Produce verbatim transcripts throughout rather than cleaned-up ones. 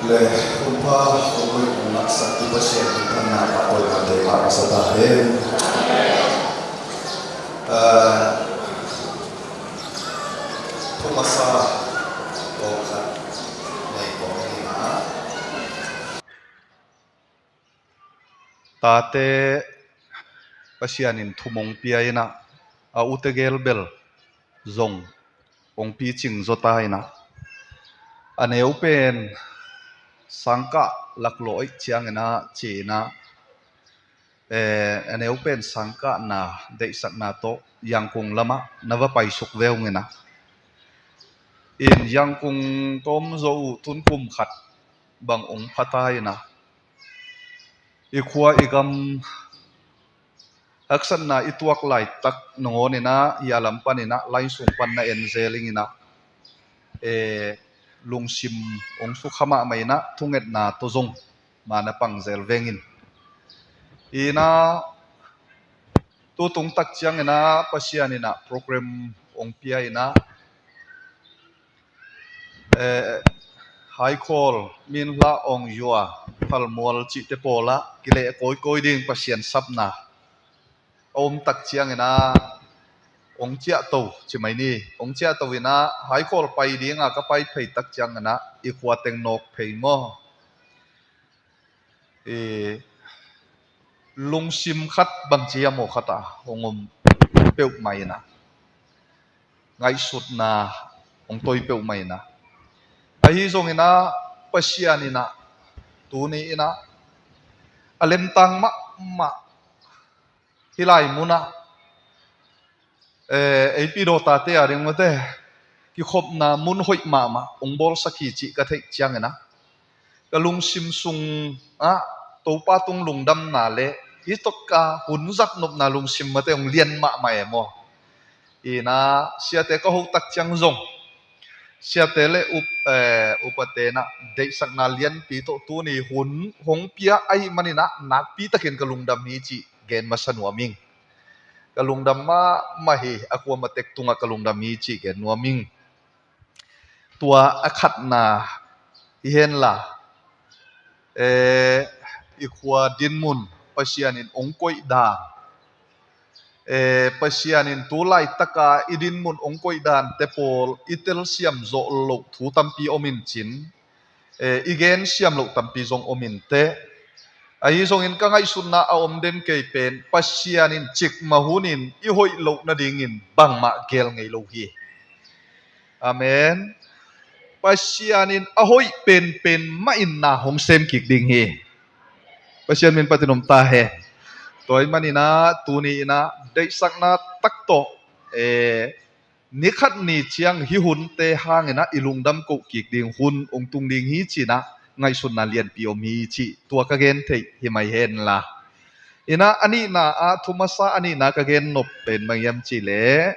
Le, hun pha, hun hoih hong ngahsak tu Pasian min thang na ka hoih man dei mah masa ta hen. Eh, thu masa kong khat nei kong ni na. Tate Pasian in thum hong pia in ah, a ute gel bel zong hong picing zaw ta in ah, a neu pen sangkah laklawh ih ciang in ah ci in ah, eh, a neu pen sangkahna deihsakna tawh Yangon lamah na va paisuk ve ung in ah, in Yangon ka om zawh uh tun kum khat bang hong pha ta in ah, i khua i gam haksatna i tuak laitak nangawn in ah, i a lam pan in ah, line sung pan na en zel ing in ah, eh, lungsim hong sukha mahmah in ah, thungetna tawh zong ma na pang zel veng in. In ah, tu tung tak ciang in ah Pasian in ah program hong pia in ah, eh, Haikhawl, Minhla, Awngyua, Phalmual cihte pawl ah kileh kawikawi ding Pasian sapna a om tak ciang in ah, hong ciahto ci mai ni, hong ciahto in ah, Haikhawl pai ding a ka pai phei tak ciang in ah, i khua teng nawk phei maw? I lungsim khat bangci a maw khat ah hong om peuhmah in ah, ngaihsutna hong toi peuhmah in ah, ahi zong in ah Pasian in ah tuni in ah a lemtang mahmah hih lai mun ah, eh, ei pi dawh tate a ding mate, kikhopna mun hoih mahmah hong bawlsak hi cih ka theih ciang in ah, ka lungsim sung ah Topa tung lungdamna le hih tawh ka hun zat nopna lungsim mate hong lian mahmah e maw? In ah siate ka hoh tak ciang zong, siate le up, eh, upate in ah deihsakna lianpi tawh tuni hun hong pia ahih man in ah nakpi takin ka lungdam hi cih gen masa nuam ing. Ka lungdam mahmah hi, a kuamah tek tungah ka lungdam hi cih gen nuam ing. Tua a khatna hi hen la, eh, i khua dinmun Pasian in hong koih dan, eh, Pasian in tu laitaka i dinmun hong koih dante pawl i telsiam zawh loh thu tampi om in cin, eh, i gensiam loh tampi zong om in teh. Ahi zongin ka ngaihsutna a om den kei pen Pasian in cikmah hunin i hoih loh nadingin bangmah gel ngei lo hi. Amen. Pasian in a hoih penpen mah in na hong sem kik ding hi. Pasian min patin om ta hen. Tua ahih man in ah tuni in ah deihsakna tak tawh, eh, ni khat ni ciang hih hunte hang in ah i lungdam koh kik ding hun hong tung ding hi ci in ah ngaihsutna lianpi om hi cih tua ka gen theih hi mai hen la. In ah a nihna ah thu masa a nihna ka gen nop pen bang hiam cih leh,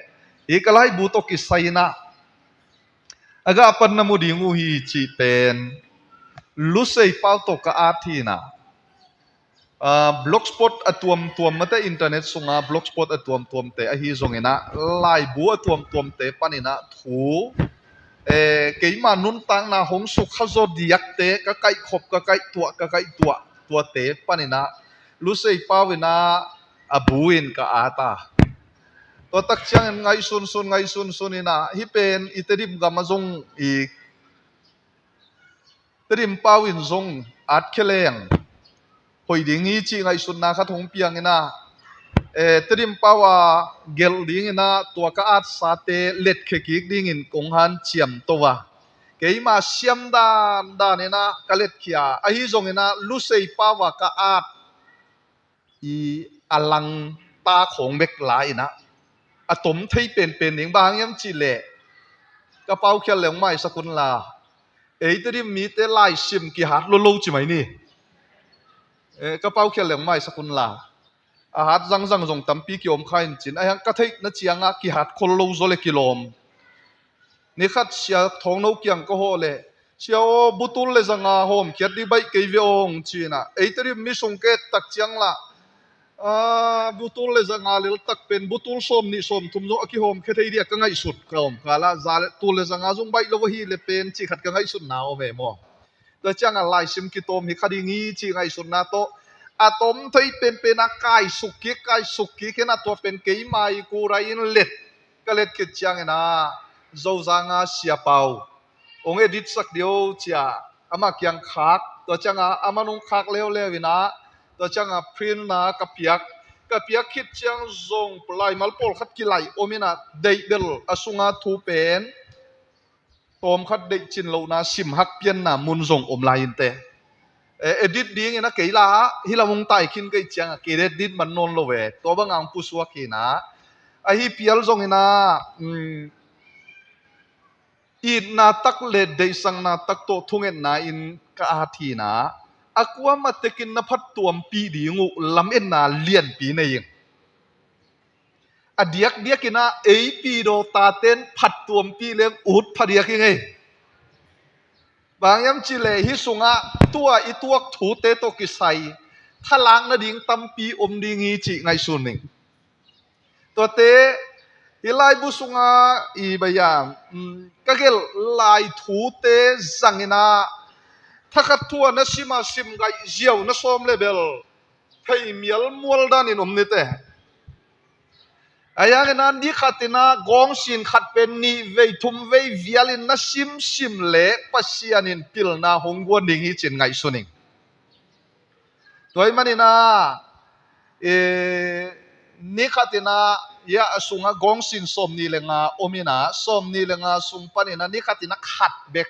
hih ka laibu tawh kisai in ah a gah pan na mu ding uh hi cih pen Lusei Pau tawh ka at hi in ah, ah, blogspot a tuamtuam mate, internet sunga blogspot a tuamtuamte ahi zong in ah laibu a tuamtuamte pan in ah thu, eh, keima nuntakna hong sukha zaw diakte ka kaihkhop, ka kaihtuah, ka kaihtuah tuate pan in ah Lusei Pau in ah a bu in ka at a. Tua tak ciangin ngaihsunsun, ngaihsunsun in ah hih pen i Tedim gam ah zong i Tedim Pau in zong at khia leng hoih ding hi cih ngaihsutna khat hong piang in ah, eh, Tedim Pau a gelh ding in ah tua ka atsate letkhia kik dingin kong hanciam to a. Keima siam dandan in ah ka letkhia, ahi zong in ah Lusei Pau a ka at i a langta khawng bek la in ah a tom thei penpen ding. Bang hang hiam cih leh, ka paukhial leng maisak un la, ei Tedim mite laisim kihat lolo ci mai ni. Eh, ka paukhial leng maisak un la, a hat zangzang zong tampi kiom kha in cin, ahi hang ka theihna ciangah kihat khol lo zaw le kilawm. Nikhat Sia Thawngno kiang ka hawh leh, "Sia aw, butul le zanga hawmkhiat dih baih kei ve aw," hong ci in ah. Ei Tedim mi sung ka et tak ciang lah, ah, butul le zanga lel tak pen butul sawm nih sawm thum zong a kihawmkhia thei dih a ka ngaihsut ka om ka lah, za le tul le zanga zong baih lo ahi le pen cih khat ka ngaihsutna om e maw. Tua ciangah laisim kitawm hi kha ding hi cih ngaihsutna tawh a tom thei penpen a kaisuk kik, kaisuk kik hi a, tua pen keima i kura in let ka let khit ciangin a, Zozanga Sia Pau, ong edit sak dih o cia, amah kiang khak, tua ciangah amah nung khak leuleu in a, tua ciangah print na ka piak, ka piak khit ciang zong laimal pawlkhat kilaih om in a, deih bel a sunga thu pen tawmkhat deih cin lohna sim hak pianna mun zong om lai in teh. Eh, edit dingin a kei la, hi lam ung tai khin kei ciangah kei edit man nawn lo ve. Tua bangah ong pusuak hi a, ahi pial zongin a, um, itna tak le deihsakna tak tawh thungetna in ka at hi a, a kuamah tekin na phattuampih ding uh lametna lianpi nei ing. A diakdiakin a, ei pidaw taten phattuampih leng ut phadiak ing ei. Bang hiam cih leh hih sungah tua i tuak thute tawh kisai thalak nading tampi om ding hi cih ngaihsun ing. Tuate, hih laibu sungah i baya, um, ka gelh lai thute zangin a, thakhat thu a na sim a, sim gaih ziau na sawm le bel thei mialmual danin om ni teh. Ahi hangin a, ni khatin a gawngsin khat pen nih vei thum vei vialin na simsim leh Pasian in pilna hong guan ding hi cin ngaihsun ing. Tua ahih manin a, e, ni khatin a, ya, a sungah gawngsin sawmnih le nga om in a, sawmnih le nga sung panin a ni khatin a khat bek,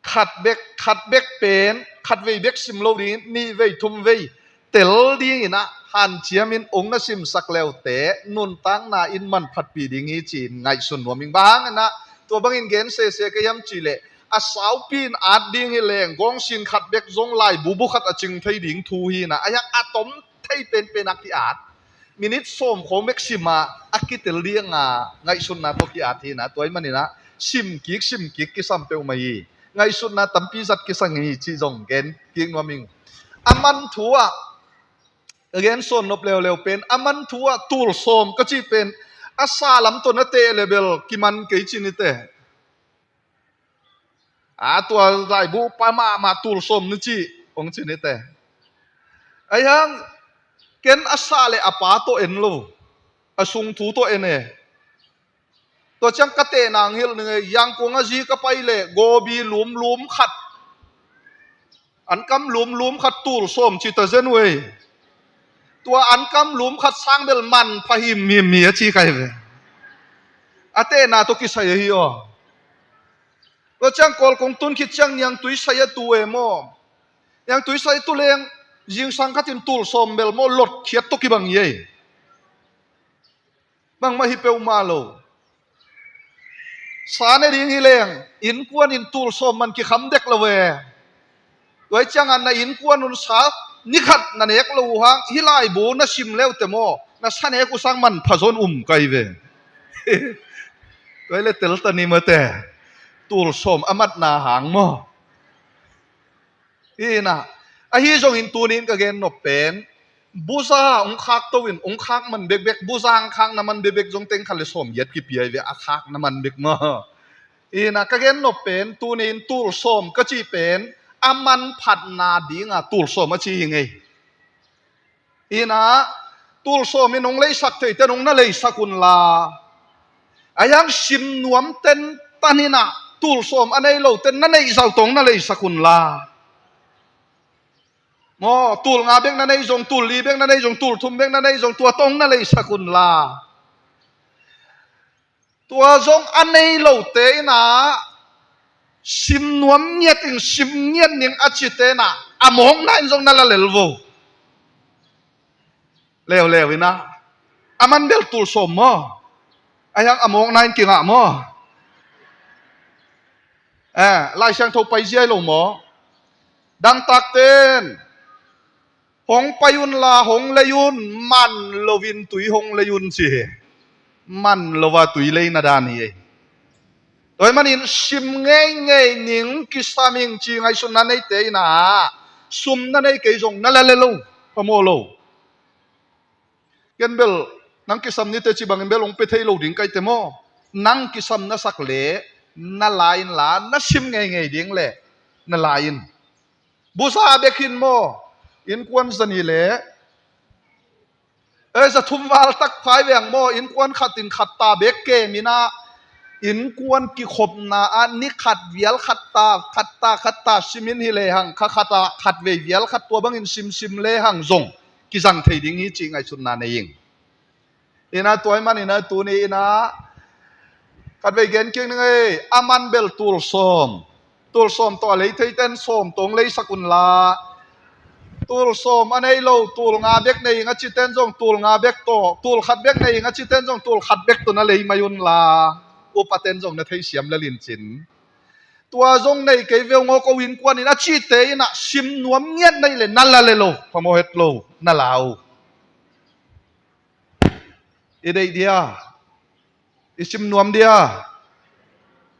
khat bek, khat bek pen khat vei bek sim lo dingin nih vei thum vei tel dingin a hanciamin ong na simsak leute nuntakna in manphatpih ding hi ci-in ngaihsun nuam ing. Bang hangin a tua bangin gen sese ka hiam cih leh, a saupi in at ding hi leng gawngsin khat bek zong laibu bu khat a cing thei ding thu hi a, ahi hang a tom thei penpen a ki-at, minit sawm khawng bek sim a, a kitel ding a ngaihsutna tawh ki-at hi a, tua ahih manin a sim kik, sim kik kisam peuhmah hi. Ngaihsutna tampi zat kisam hi cih zong gen kik nuam ing. A man thu ah ka gen sawn nop leuleu pen, a man thu ah tul sawm ka cih pen a sa lam tawh na teh le bel kiman kei ci ni teh. A, tua laibu pa mahmah tul sawm ni ci, ong ci ni teh. Ahi hang ken a sa le a pa tawh en lo, a sung thu tawh en e. Tua ciang ka teh nang hilh ning e, Yangon a zi ka pai le gobi lumlum khat, ankam lumlum khat tul sawm ci ta zen uh ei. Tua ankam lum khat sang bel manpha himhim hi a ci kai ve. A tehna tawh kisai ahi aw. Tua ciang Kawl kong tun khit ciang niangtui sai a tu e maw. Niangtui sai tu leng zingsang khatin tul sawm bel maw lotkhiat tawh kibang hi ei. Bangmah hi peuhmah lo. Sa ne ding hi leng innkuan in tul sawm man kikham dek lo ve. Tua ahih ciangin na innkuan un sa ni khat na nek lo uh hang, hih laibu na sim leute maw, na sa nek uh sang manpha zaw in um kai ve. Tua hi le tel ta ni maw teh. Tul sawm a matna hang maw. Hi a, ahi zongin tuni in ka gen nop pen, buza ong khak to in, ong khak man bekbek, buza ong khak na man bekbek zong teng khat le sawm giat kipia hi ve, a khak na man bek maw. Hi a, ka gen nop pen, tuni in tul sawm ka cih pen a manphatna ding a tul sawm a ci hi ing ei. Hi a, tul sawm in ong leisak theite in ong na leisak un la. Ahi hang sim nuam ten tan in a, tul sawm a nei lote in na neih zau tawh ong na leisak un la. Maw, tul nga bek na nei zong, tul li bek na nei zong, tul thum bek na nei zong, tua tawh ong na leisak un la. Tua zong a nei lote in a, sim nuam ngiat ing, sim ngiat ning a cite in a, a mawkna in zong na la lel vo. Leuleu in a, a man bel tul sawm maw. Ahi hang a mawkna in kingah maw. Eh, Lai Siangtho pai zia hi lo maw. Dangtakte in hong pai un la, hong lei un, man lo in tui hong lei un ci hi. Man lo a tui leina dan hi ei. Tua ahih manin sim ngeingei ning, kisam ing ci ngaihsutna neite in a, sum na nei kei zong na la lel lo, phamawh lo. Ken bel nang kisam ni teh ci bangin bel ong pia thei lo ding kai teh maw. Nang kisam na sak le na la in la, na sim ngeingei ding le na la in. Buza bek hin maw, innkuan zani le, e, za thum val tak phai veng maw, innkuan khat in khat ta bek kem in ah, innkuan kikhopna ah ni khat vial khat ta, khat ta, khat ta sim in hi lehang, kha khat ah khat vei vial khat tua bangin simsim lehang zong kizang thei ding hi cih ngaihsutna nei ing. In ah tua ahih manin ah tuni in ah khat vei gen kik ning ei, a man bel tul sawm, tul sawm tawh a lei theiten sawm tawh hong leisak unla, tul sawm a nei lo, tul nga bek nei ing a citen zong tul nga bek tawh, tul khat bek nei ing a citen zong tul khat bek tawh na lei mai unla, upaten zong na theisiam lel in cin. Tua zong nei kei ve ung aw ko innkuan in a cihte in ah sim nuam ngiat na hih leh na la lel o, phamawh het lo, na la o. I deih dia, i sim nuam dia.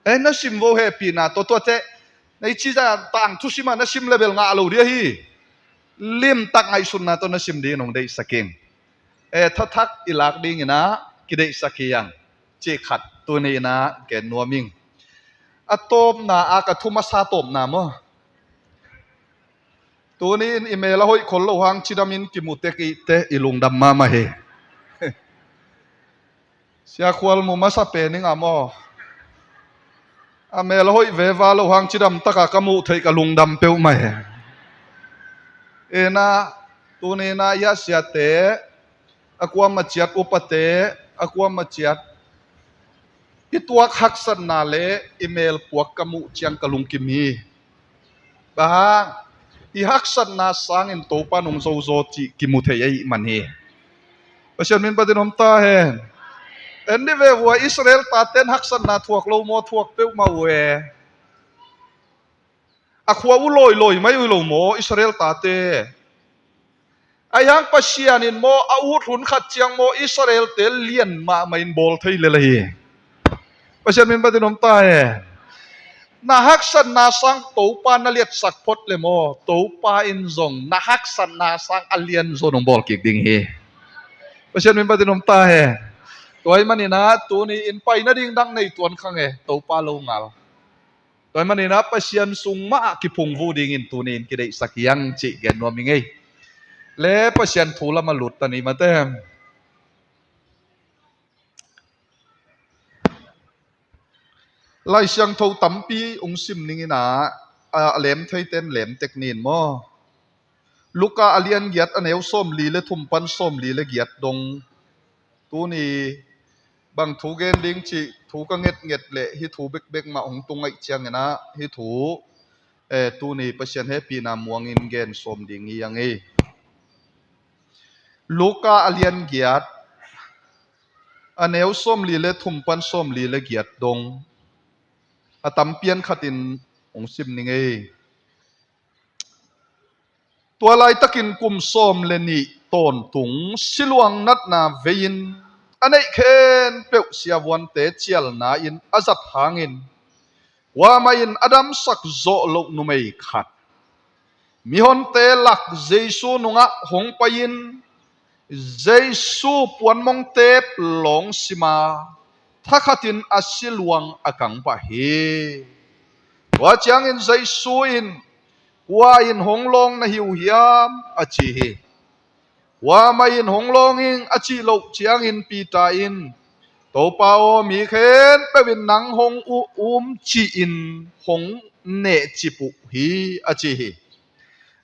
E, na sim vo, hehpihna tawh tua teh. Na i cih zah tangthu sim ah na sim le bel ngah lo dia hi. Limtak ngaihsutna tawh na sim dingin hong deihsak ing. E, thathak i lak dingin ah kideihsak hi hang cih khat tuni in ah gen nuam ing. A tawpna ah ka thu masa tawpna maw. Tuni in i mel a hoih khol lo hang cidam in kimu tek i teh i lungdam mahmah hi. Sia Khual mu masa pen ing a maw. A mel a hoih veva lo hang cidam taka ka muh theih ka lungdam peuhmah hi. In ah tuni in ah i ah siate, a kuama ciat upate, a kuama ciat i tuak haksatna le i mel puak ka muh ciang ka lungkim hi. Bang hang, i haksatna sangin Topa nong zozo cih kimu thei ahih man hi. Pasian min patin om ta hen. En dih ve vua, Israel taten haksatna thuak lo maw, thuak peuhmah uh e. A khua uh lawilawi mai uh lo maw Israel tate. Ahi hang Pasian in maw a ut hun khat ciang maw Israelte lian mahmah in bawl thei lel ahi. Pasian min patin om ta e. Na haksatna sang Topa na liatsak phot le maw, Topa in zong na haksatna sang a lian zaw nong bawl kik ding hi. Pasian min patin om ta e. Tua ahih manin ah tuni in pai nading dang nei tuan khang e, Topa lo ngal. Tua ahih manin ah Pasian sung mah ah kiphungvuh dingin tuni in kideihsak hi hang cih gen nuam ing ei. Le Pasian thu lam ah lut ta ni mate. Lai Siangtho tampi hong sim ning in ah, a lem theiten lem tek ni in maw. Luka a lian giat a neu sawmli le thum pan sawmli le giat dong. Tuni bang thu gen ding cih thu ka ngetnget leh hih thu bekbek mah hong tung ahih ciangin ah hih thu, eh, tuni Pasian hehpihna muangin gen sawm ding hi hang ei. Luka a lian giat a neu sawmli le thum pan sawmli le giat dong. A tam pian khatin hong sim ning ei. Tua laitakin kum sawm le nih tawntung siluang natna vei-in a neih khempeuh siavuante cialna in a zat hangin, kuamah in a damsak zawh loh numei khat mihonte lak Jesu nungah hong pai-in Jesu puanmong tep lawng sim a, thakhatin a siluang a kang pah hi. Tua ciangin Jesu in, "Kua in hong lawng na hi uh hiam?" a ci hi. "Kuamah in hong lawng ing," a cih loh ciangin Peter in, "Topa aw, mi khempeuh in nang hong u-, um ci-in hong nehcip uh hi," a ci hi.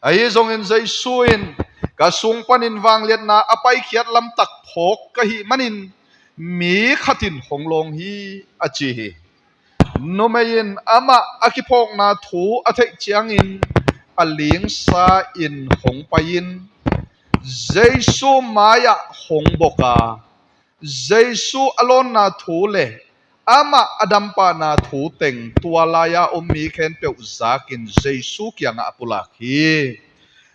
Ahi zongin Jesu in, "Ka sung panin vangliatna a paikhiat lamtak phawk ka hih manin mi khat in hong lawng hi," a ci hi. Numei in amah a kiphawkna thu a theih ciangin a lingsa in hong pai-in Jesu mai-ah hong bok a, Jesu a lawnna thu le amah a dampahna thu teng tua lai-a om mi khempeuh zakin Jesu kiangah a pulak hi.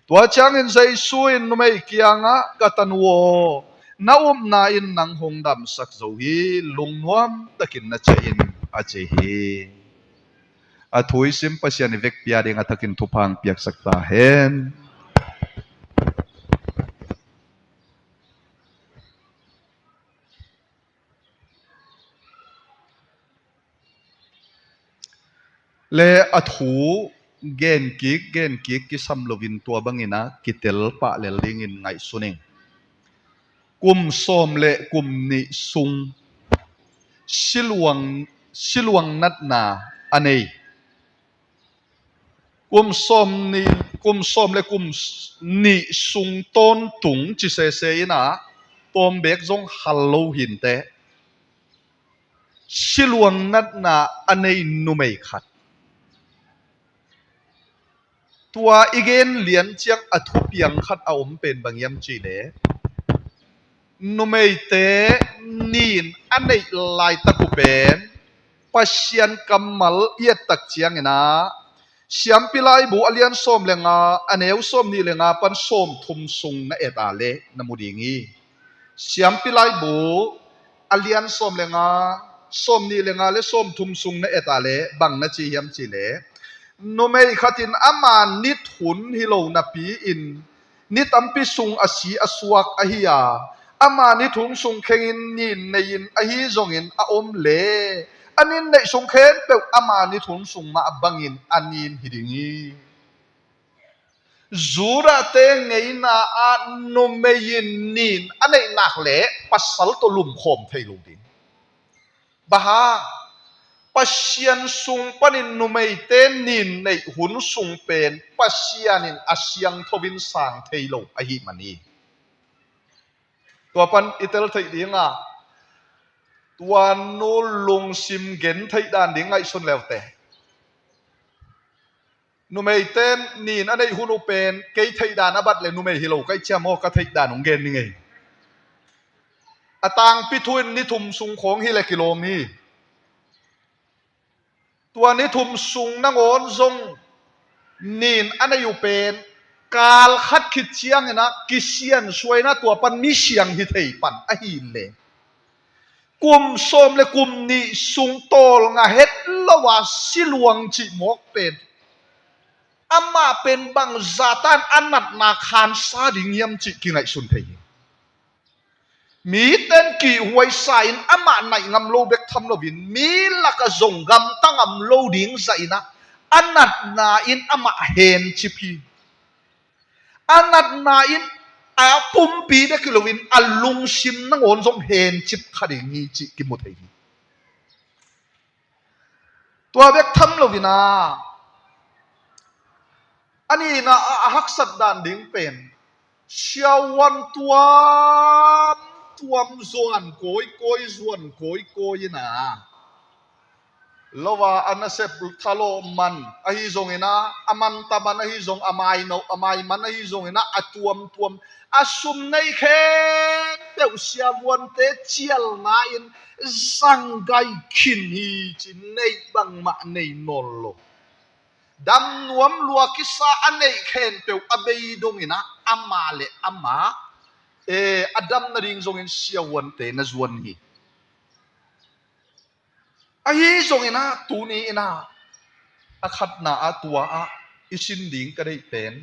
Tua ciangin Jesu in numei kiangah, "Ka tanu aw, na upna in nang hong damsak zo hi, lungnuam takin na ciah in," a ci hi. A thu i sim Pasian i vekpi-a ding a thakin thupha hong piaksak ta hen. Le a thu Gen kik gen kik kisam loin tua bangin ah kitel pah lel dingin ngaihsun ing. Kum sawm le kum nih sung siluang, siluang natna a nei, kum sawm nih, kum sawm le kum nih sung tawntung ci sese in ah, tawm beek zong hal lo hi inteh, siluang natna a nei numei khat. Tua i gen lian ciang a thupiang khat a om pen bang hiam cih leh, numeite nin a neih laitak uh pen Pasian kammal i et tak ciangin ah, Siampi Laibu a lian sawm le nga, a neu sawm nih le nga pan sawm thum sung na et a leh na mu ding hi. Siampi Laibu a lian sawm le nga, sawm nih le nga le sawm thum sung na et a leh bang na ci hiam cih leh, numei khat in ama nithun hi lo napi-in ni tampi sung a si a suak ahi a, ama nithun sung khengin nin nei-in ahi zongin a om leh, a nin neih sung khempeuh ama nithun sung mah bangin a nin hi ding hi. Judahte ngeina ah numei in nin a neih nak leh pasal tawh lumkhawm thei lo ding. Bang hang? Pasian sung panin numeite nin neih hun sung pen Pasian in a siangtho in sang thei lo ahih man hi. Tua pan i tel theih ding a, tua nu lungsim gen theih dan ding ngaihsun leute. Numeite nin a neih hun uh pen kei theih dan a bat le numei hi lo ka hih ciang maw, ka theih dan hong gen ning ei. A tangpi thu in ni thum sung khawng hi le kilawm hi. Tua ni thum sung nangawn zong nin a nei uh pen kal khat khit ciangin ah kisiansuah in ah tua pan mi siang hi thei pan ahih leh, kum sawm le kum nih sung tawlnga het lo a siluang cih mawk pen, amah pen bangzah tan a natna khansa ding hiam cih kingaihsun thei hi. Miten kihhuaisa in amah naih ngam lo bek tham loin mi lakah zong gamta ngam lo ding zah in ah, a natna in amah hencip hi. A natna in a pumpi bek hi loin a lungsim nangawn zong hencip kha ding hi cih kimu thei hi. Tua bek tham loin ah, a nihna ah a haksat dan ding pen siavuan tuamtuam zuan kawikawi, zuan kawikawi in ah, lo a a nasep thalawh man ahi zongin ah, a manta man ahi zong, a mainauh a mai man ahi zongin ah, a tuamtuam a sum nei khempeuh siavuante cialna in zanggai khin hi ci, neih bangmah nei nawn lo. Dam nuam lua kisa a neih khempeuh a bei dongin ah, amah le amah, eh, a dam nading zongin siavuante na zuan hi. Ahi zongin ah tuni in ah, a khatna ah tua ah i sin ding ka deih pen,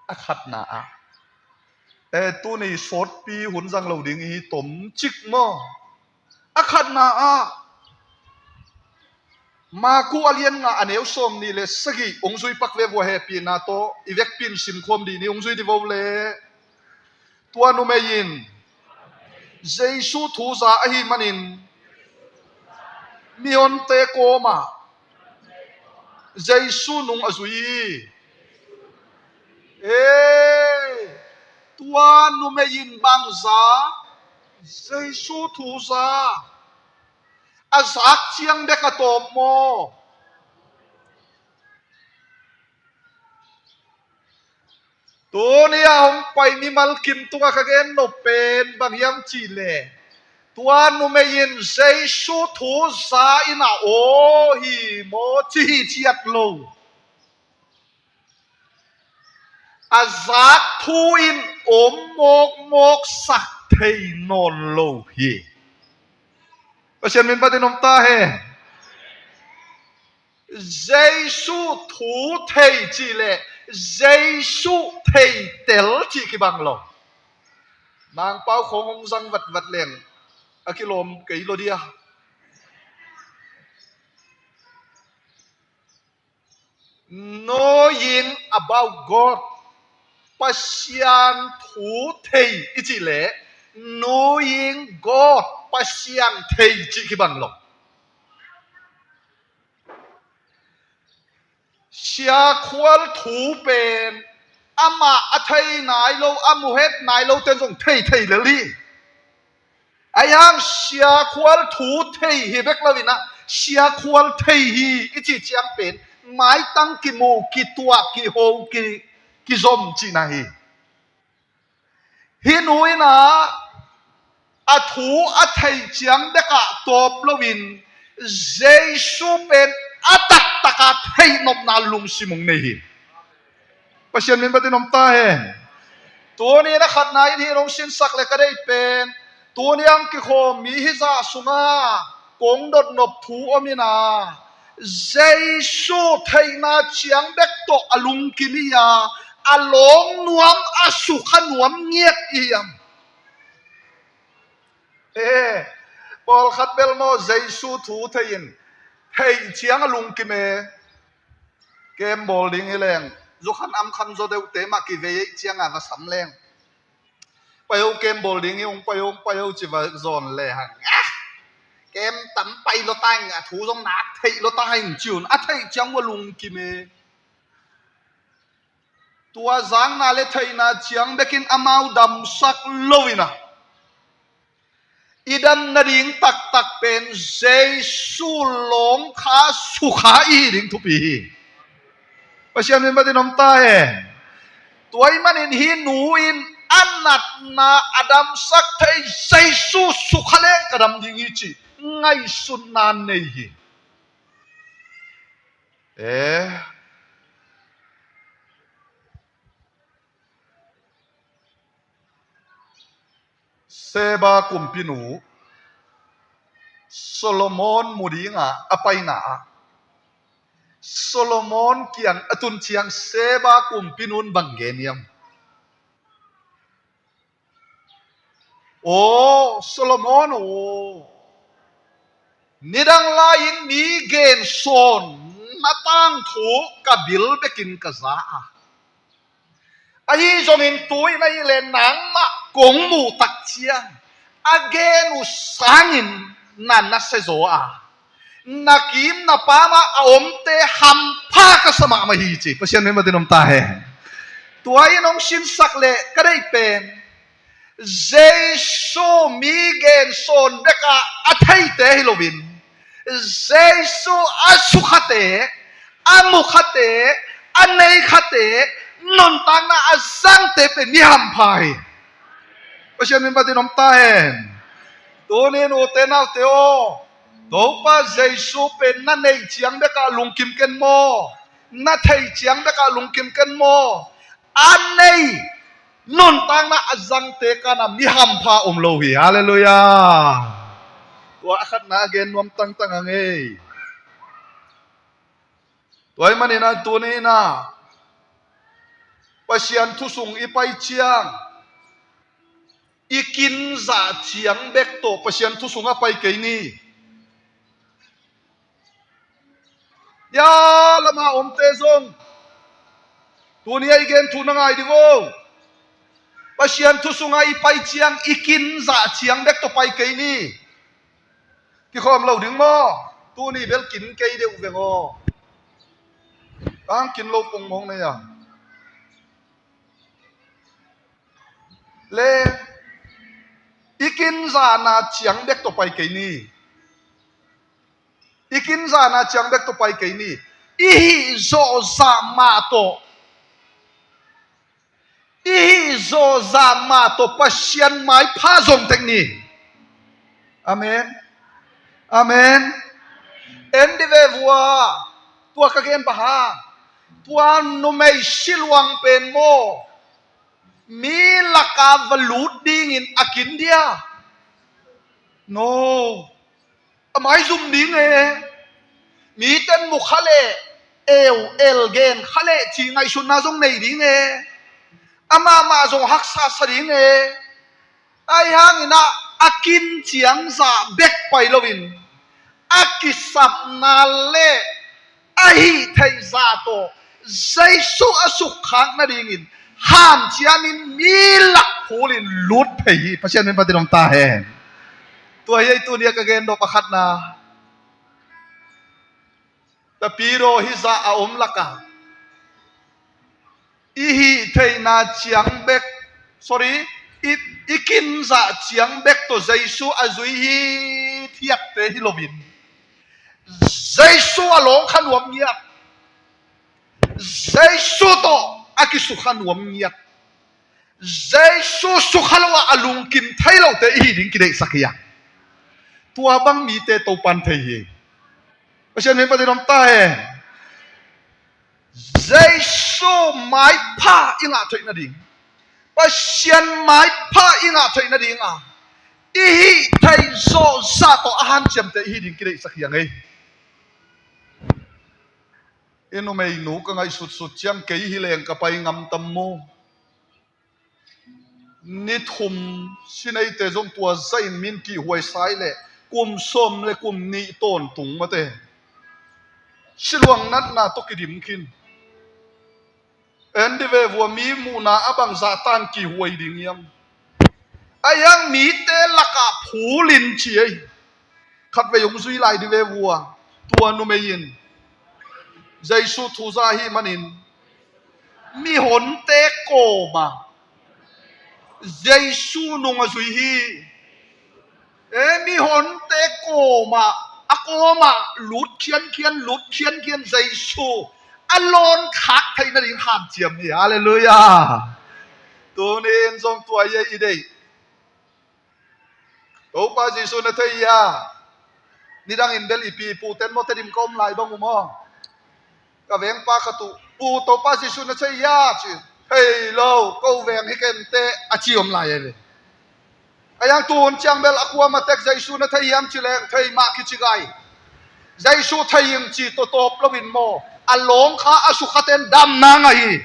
a khatna ah, eh, tuni sawtpi hun zang lo ding hi, tomcik maw. A khatna ah, Maku a lian nga a neu sawm nih le sagih, hong zui pak ve vua, hehpihna tawh i vekpi in simkhawm dih ni, hong zui dih vo le. Tua numei in Jesu thu za ahih manin mihonte kawmah Jesu nung a zui hi. Ee, tua numei in bangza, Jesu thu za, a zak ciang bek a tawp maw? Tuni a hong pai mimal kim tungah ka gen nop pen bang hiam cih leh, tua numei in Jesu thu za in a aw hi maw ci hi ciat lo. A zak thu in om mawkmawk sak thei nawn lo hi. Pasian min patin om ta hen. Jesu thu thei cih leh Jesu theitel cih kibang lo. Mangpau khawng hong zang vatvat leng a kilawm kei lo dia. Knowing about God, Pasian thu thei i cih leh, knowing God, Pasian thei cih kibang lo. Siakhual thu pen amah a thei nai lo, a muhet nai lo ten zong thei thei lel hi. Ahi hang siakhual thu thei hi bek lo in ah, siakhual thei hi i cih ciang pen maitang kimu, kituah, kiho, ki, kizom cihna hi. Hih nu in ah a thu a theih ciang bek ah tawp lo in, Jesu pen a taktak a theih nopna lungsim hong nei hi. Pasian min phat in om ta hen. Tuni in a khatna in hih in hong sinsak leh ka deih pen, tuni a hong kikhawm mi hih zah sungah kong dotnop thu om in ah, Jesu theihna ciang bek tawh a lungkim i hi a, a lawng nuam, a sukha nuam ngiat i hiam? Eh, pawlkhat bel maw, Jesu thu thei in, theih ciang a lungkim e. Kem bawl ding hi leng, zukhan amkhan zaw deuhte mah kivei ei ciang a va sam leng, pai o, kem bawl ding hi, hong pai o, hong pai o ci va zawn le hang, ah, kem tam pai lo ta ing, a thu zong nak theih lo ta ing ci un, a theih ciang ua lungkim e. Tua zakna le theihna ciang bekin amau damsak lo in ah, i dam nading taktak pen Jesu lawngkha sukha i hi ding thupi hi. Pasian min phat in om ta hen. Tua ahih manin hih nu in a natna, a damsak thei, Jesu sukha leng ka dam ding hi cih ngaihsutna nei hi. Eh. Seba kumpinu Solomon mu dingah a paina ah, Solomon kiang a tun ciang Seba kumpinu in bang gen hiam? Aw Solomon aw, nidang lai-in mi gensawn na tangthu ka bil bekin ka za a, ahi zongin tu-in ahih leh nangmah kong muh tak ciang a gen uh sangin na nasia zaw a, na kim na pam ah a omte hampha ka sa mahmah hi ci. Pasian min phat in om ta hen. Tua in hong sinsak leh ka deih pen, Jesu mi gensawn bekah a theite hi loin, Jesu a sukhate, a mukhate, a neikhate, nuntakna a zangte pen mi hampha hi. Pasian min phat in om ta hen. Tuni in ute naute aw, Topa Jesu pen na neih ciang bekah lungkim ken maw? Na theih ciang bekah lungkim ken maw? A nei, nuntakna a zangte kan ah mi hampha om lo hi. Halleluiah. Tua a khatna a gen nuam tangtang ang ei. Tua ahih manin ah tuni in ah Pasian thu sung i pai ciang, i kin zah ciang bek tawh Pasian thu sungah pai kei ni. Ia lamah omte zong tuni a i gen thu na ngai ding aw. Pasian thu sungah i pai ciang, i kin zah ciang bek tawh pai kei ni. Kikhawm lo ding maw? Tuni bel kin kei deuh veng aw. Ang kin lo pongmawng nei a. Le i kin zahna ciang bek tawh pai kei ni. I kin zahna ciang bek tawh pai kei ni. I hih zawh zah mah tawh, i hih zawh zah mah tawh Pasian maipha zong tek ni. Amen. Amen. En dih ve vua. Tua ka gen bang hang, tua numei siluang pen maw, mi lakah va lut dingin a kin dia? No. A maizum ding e. Miten mu kha leh, eu, el gen kha leh cih ngaihsutna zong nei ding e. Amah mah zong haksa sa ding e. Ahi hangin ah a kin ciang zah bek pai loin, a kisapna le a hih theih zah tawh Jesu a sukkhak nadingin hanciamin mi lak phulin lut phei hi. Pasian min patin om ta hen. Tua hi ei tuni a ka gen nop a khatna. Tapidaw hizah a om laka i hih theihna ciang bek, sorry, i, i kinzah ciang bek tawh Jesu a zui hi thiakte hi loin, Jesu a lawng kha nuam ngiat, Jesu tawh a kisukha nuam ngiat, Jesu sukha lo ah a lungkim thei lote i hi ding kideihsak hi a. Tua bang mite Topan thei hi. Pasian min patin om ta hen. Jesu maipha i ngah theih nading, Pasian maipha i ngah theih nading a i hih theih zawhzah tawh a hanciamte i hi ding kideihsak hi a ngei. I numeinu ka ngaihsutsut ciang kei hi leng ka pai ngam tam maw? Ni thum sineite zong tua zahin min kihhuai sai leh kum sawm le kum nih tawntung mate. Siluang natna tawh kidim khin. En di ve vua, mi muhna a bangzah tan kihhuai ding hiam? A hiang mite lakah phulin ci ei. Khatvei hong zui lai di ve vua. Tua numei in Jesu thu za ahih manin mihonte kawmah Jesu nung a zui hi. E, mihonte kawmah, a kawmah lut khiankhian, lut khiankhian Jesu a lawn khak theih nading hanciam hi. Halleluiah. Tuni in zong tua hi a i deih. Topa Jesu na thei hia? Nidangin bel i pi i pu ten maw, Tedim ka om lai bang uh maw? Ka vengpa khat uh, "Pu, Topa Jesu na thei hia?" ci. "Thei lo, ko veng hi kei," a ci om lai hi ve. A hiang tun ciang bel a kuamah tek Jesu na thei hiam ci leng thei mah kici gai. Jesu thei ing ci tawtawp loin maw, a lawng kha a sukhaten damna ngah hi.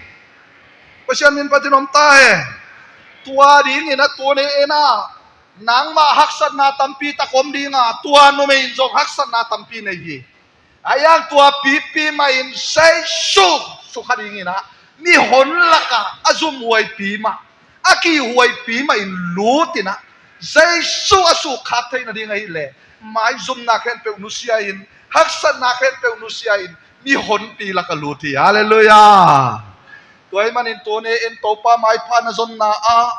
Pasian min patin om ta hen. Tua dingin a tuni in ah nangmah haksatna tampi tak om ding a, tua numei in zong haksatna tampi nei hi. A hiang tua pipi mah in Jesu sukha dingin ah mihon lakah a zumhuaipi mah, a kihhuaipi mah in lut in ah, Jesu a sukkhak theih nading ahih leh maizumna khempeuh nusia in, haksatna khempeuh nusia in, mihonpi lakah lut hi. Halleluiah. Tua ahih manin tuni in Topa maipha na zonna ah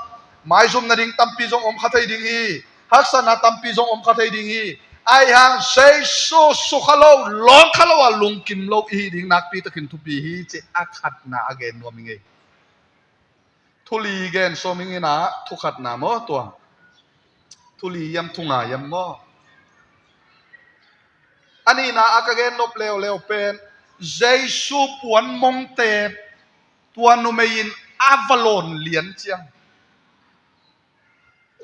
maizum nading tampi zong om kha thei ding hi. Haksatna tampi zong om kha thei ding hi. Ahi hang Jesu sukha lo, lawng kha lo a lungkim lo i hih ding nakpi takin thupi hi, ci a khatna a gen nuam hi ngei. Thu li gen sawm ing in ah, thu khatna maw tua? Thu li hiam, thu nga hiam maw? A nihna a ka gen nop leuleu pen Jesu puan mongte tua numei in a va lawn lian ciang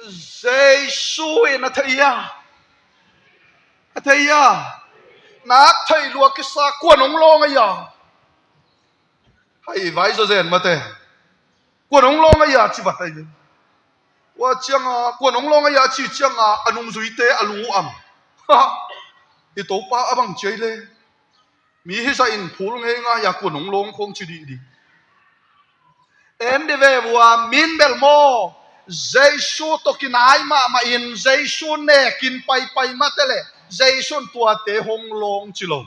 Jesu in a thei hia? A thei hia? Nak theih lua kisa, "Kua nong lawng a hia?" Hai vai zaw zen mate. "Kua nong lawng a hia?" ci vat ahi. Tua cianga, "Kua nong lawng a hia?" ci cianga a nungzuite a lung uh am. "I Topa a bang ci ei le. Mi hizah in phul ngeingai a, kua nong lawng khong ci dihdih." En di ve vua, min bel maw, Jesu tawh kinai mahmah in, Jesu nekin paipai mate leh Jesu in tuate hong lawng ci lo.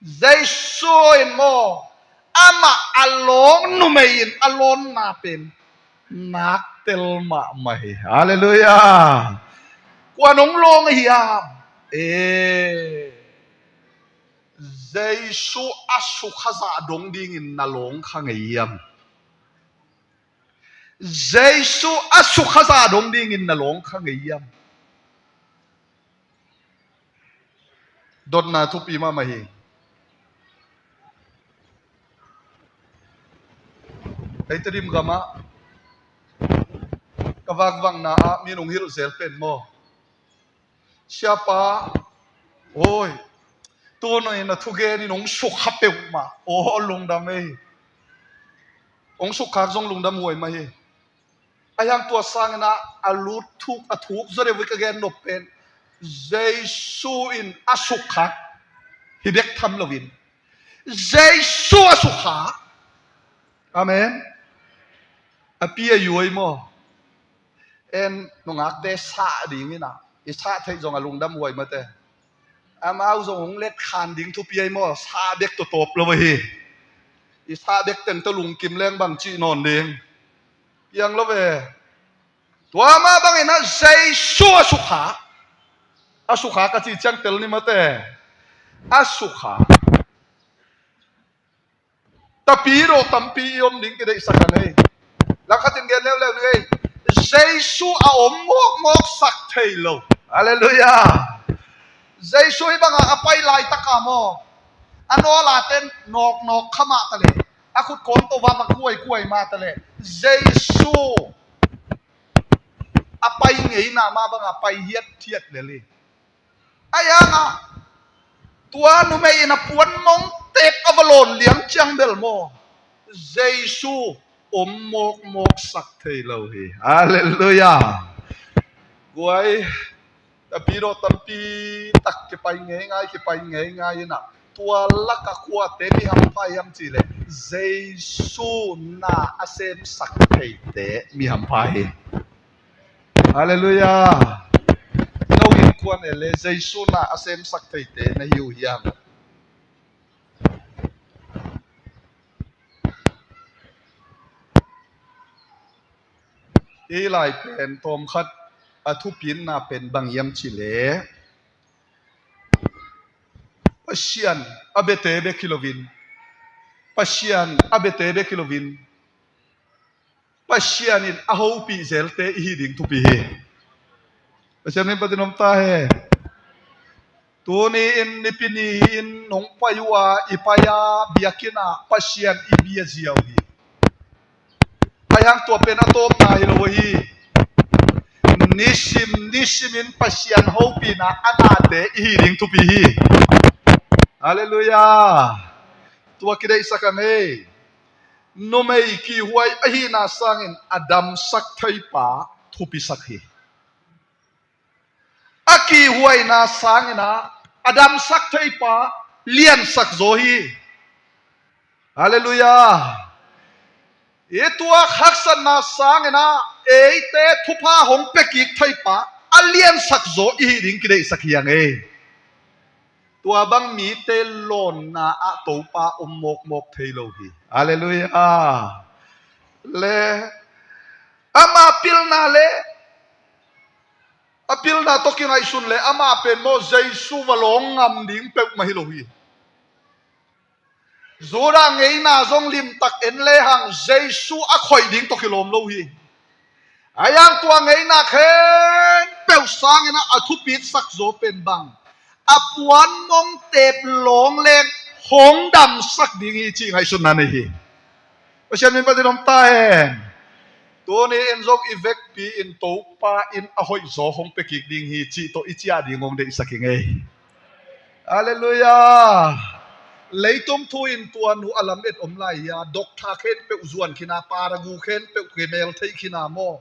Jesu in maw, amah a lawng numei in a lawnna pen nak tel mahmah hi. Halleluiah. "Kua nong lawng a hiam?" E, Jesu a sukha zah dong dingin na lawng kha ngei hiam? Jesu a sukha zah dong dingin na lawng kha ngei hiam? Dotna thupi mahmah hi. Ei Tedim gamah ka vakvakna ah min hong hilh zel pen maw, "Siapa, oi, tu nung in a thugen in hong sukha peuhmah, aw lungdam ei. Hong sukkhak zong lungdam huai mah hi." Ahi hang tua sangin ah a lut thuk, a thuk zaw deuh hi ka gen nop pen, Jesu in a sukkhak hi bek tham loin, Jesu a sukha. Amen. A pi a yuai maw? En nungakte sah dingin ah i sah theih zong a lungdam huai mate. Amau zong hong let khan ding thupi ai maw? Sah bek tawtawp lo ahi. I sah bek teng tawh lungkim leng bang cih nawn ding? Piang lo ve. Tua mah bangin ah Jesu a sukha. A sukha ka cih ciang tel ni mate. A sukha. Tapidaw tampi i om ding kideihsak a nei. Langkhatin gen leuleu ni ei. Jesu a om mawkmawk sak thei lo. Halleluiah. Jesu i bangah a pai laitaka maw, a nawlate nawknawk kha mah taleh, a khut khawng tawh vavak kuaikuai mah taleh, Jesu a pai ngeina mah bangah pai hiathiat lel hi. Ahi hangah tua numei in a puan mong tek a va lawn liang ciang bel maw, Jesu om mawkmawk sak thei lo hi. Halleluiah. Guai, tapidaw tampi tak kipai ngeingai, kipai ngeingai inah tua laka kuate mi hampha hiam cihleh Jesu na a semsak theite mi hampha hi. Halleluiah. No innkuan e le Jesu na a semsak theite na hi uh hiam? Ei lai pen tawmkhat a thupitna pen bang hiam cihleh Pasian a biate bek hi loin, Pasian a biate bek hi loin, Pasian in a hopih zelte i hi ding thupi hi. Pasian min patin om ta hen. Tuni in Nipi ni in nong pai uh a i pai a biakinn ah Pasian i bia ziau hi. Ahi hang tua pen a tawpna hi lo hi. Nisim nisim in Pasian hopihna a nate i hi ding thupi hi. Halleluiah. Tua kideihsak a nei. Numei kihuai ahihna sangin a damsak theipa thupisak hi. A kihuaina sangin ah a damsak theipa liansak zaw hi. Halleluiah. I tua haksatna sangin ah eite thupha hong pia kik theipa a liansak zaw i hi ding kideihsak hi hang ei. Tua bang mite lawnna ah Topa om mawkmawk thei lo hi. Halleluiah. Le ama pilna le a pilna tawh kingaihsun le ama pen maw Jesu va lawng ngam ding peuhmah hi lo hi. Judah ngeina zong limtak en lehang Jesu a khoih ding tawh kilawm lo hi. Ahi hang tua ngeina khempeuh sangin ah a thupitsak zaw pen bang a puan mong tep lawng leng hong damsak ding hi cih ngaihsutna nei hi. Pasian min patin om ta hen. Tuni in zong i vekpi in Topa in a hoih zaw hong pia kik ding hi cih tawh i ciah ding hong deihsak hi ngei. Halleluiah. Leitung thu in tuan uh a lam et om lai hi a, doktha khempeuh zuan khin a, paragu khempeuh kimel thei khin a maw,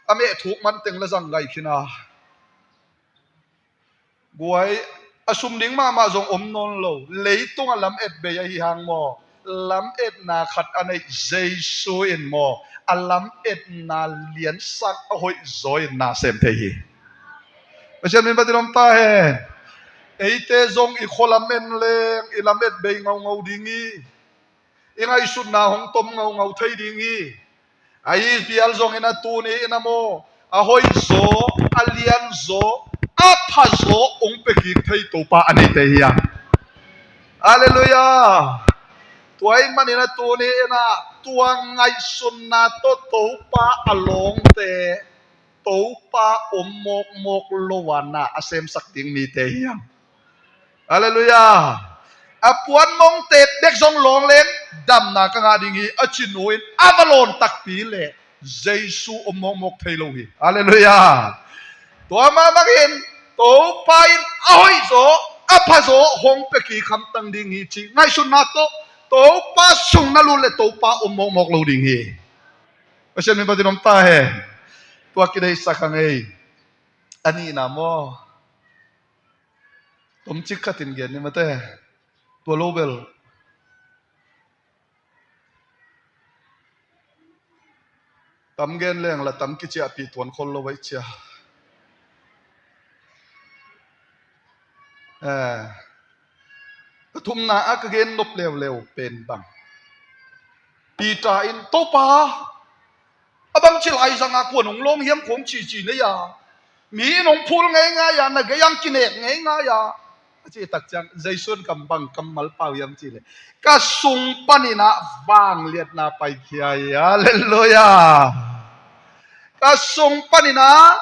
a meh thuk man teng la zang gai khin a. Guai, a sum ding mahmah zong om nawn lo. Leitung a lam et bei ahi hang maw, lam etna khat a neih Jesu in maw, a lam etna liansak a hoih zaw in na sem thei hi. Pasian min patin om ta hen. Eite zong i khua lam en leng i lam et bei ngaungau ding hi. I ngaihsutna hong tom ngaungau thei ding hi. Ahi pial zongin a tuni in a maw, a hoih zaw, a lian zaw, a pha zaw hong pia kik thei Topa a neite hi a. Halleluiah. Tua ahih manin a tuni in a tua ngaihsutna tawh Topa a lawngte Topa om mawkmawk lo a na a semsak ding mite hi hang. Halleluiah. A puan mong tep bek zong lawng leng damna ka ngah ding hi a ci nu in a va lawn takpi leh Jesu om mawkmawk thei lo hi. Halleluiah. Tua mah bangin Topa in a hoih zaw a pha zaw hong pia kik hamtang ding hi cih ngaihsutna tawh Topa sung na lut leh Topa om mawkmawk lo ding hi. Pasian min patin om ta hen. Tua kideihsak a ngei. A nihna maw, tomcik khatin gen ni mate. Tua lo bel Tam gen leng la tam kiciahpih tuan khol lo vai cia. Eh, ka thumna a ka gen nop leuleu pen bang, Peter in, "Topa, a bang ci lai zanga kuan hong lawng hiam khong cici nei a, mi in hong phul ngeingai a, na gei ang kinek ngeingai a," a cih tak ciang Jesu in kam bang kammal pau hiam cih leh, "Ka sung panin ah vangliatna paikhia hi." Halleluia. "Ka sung panin ah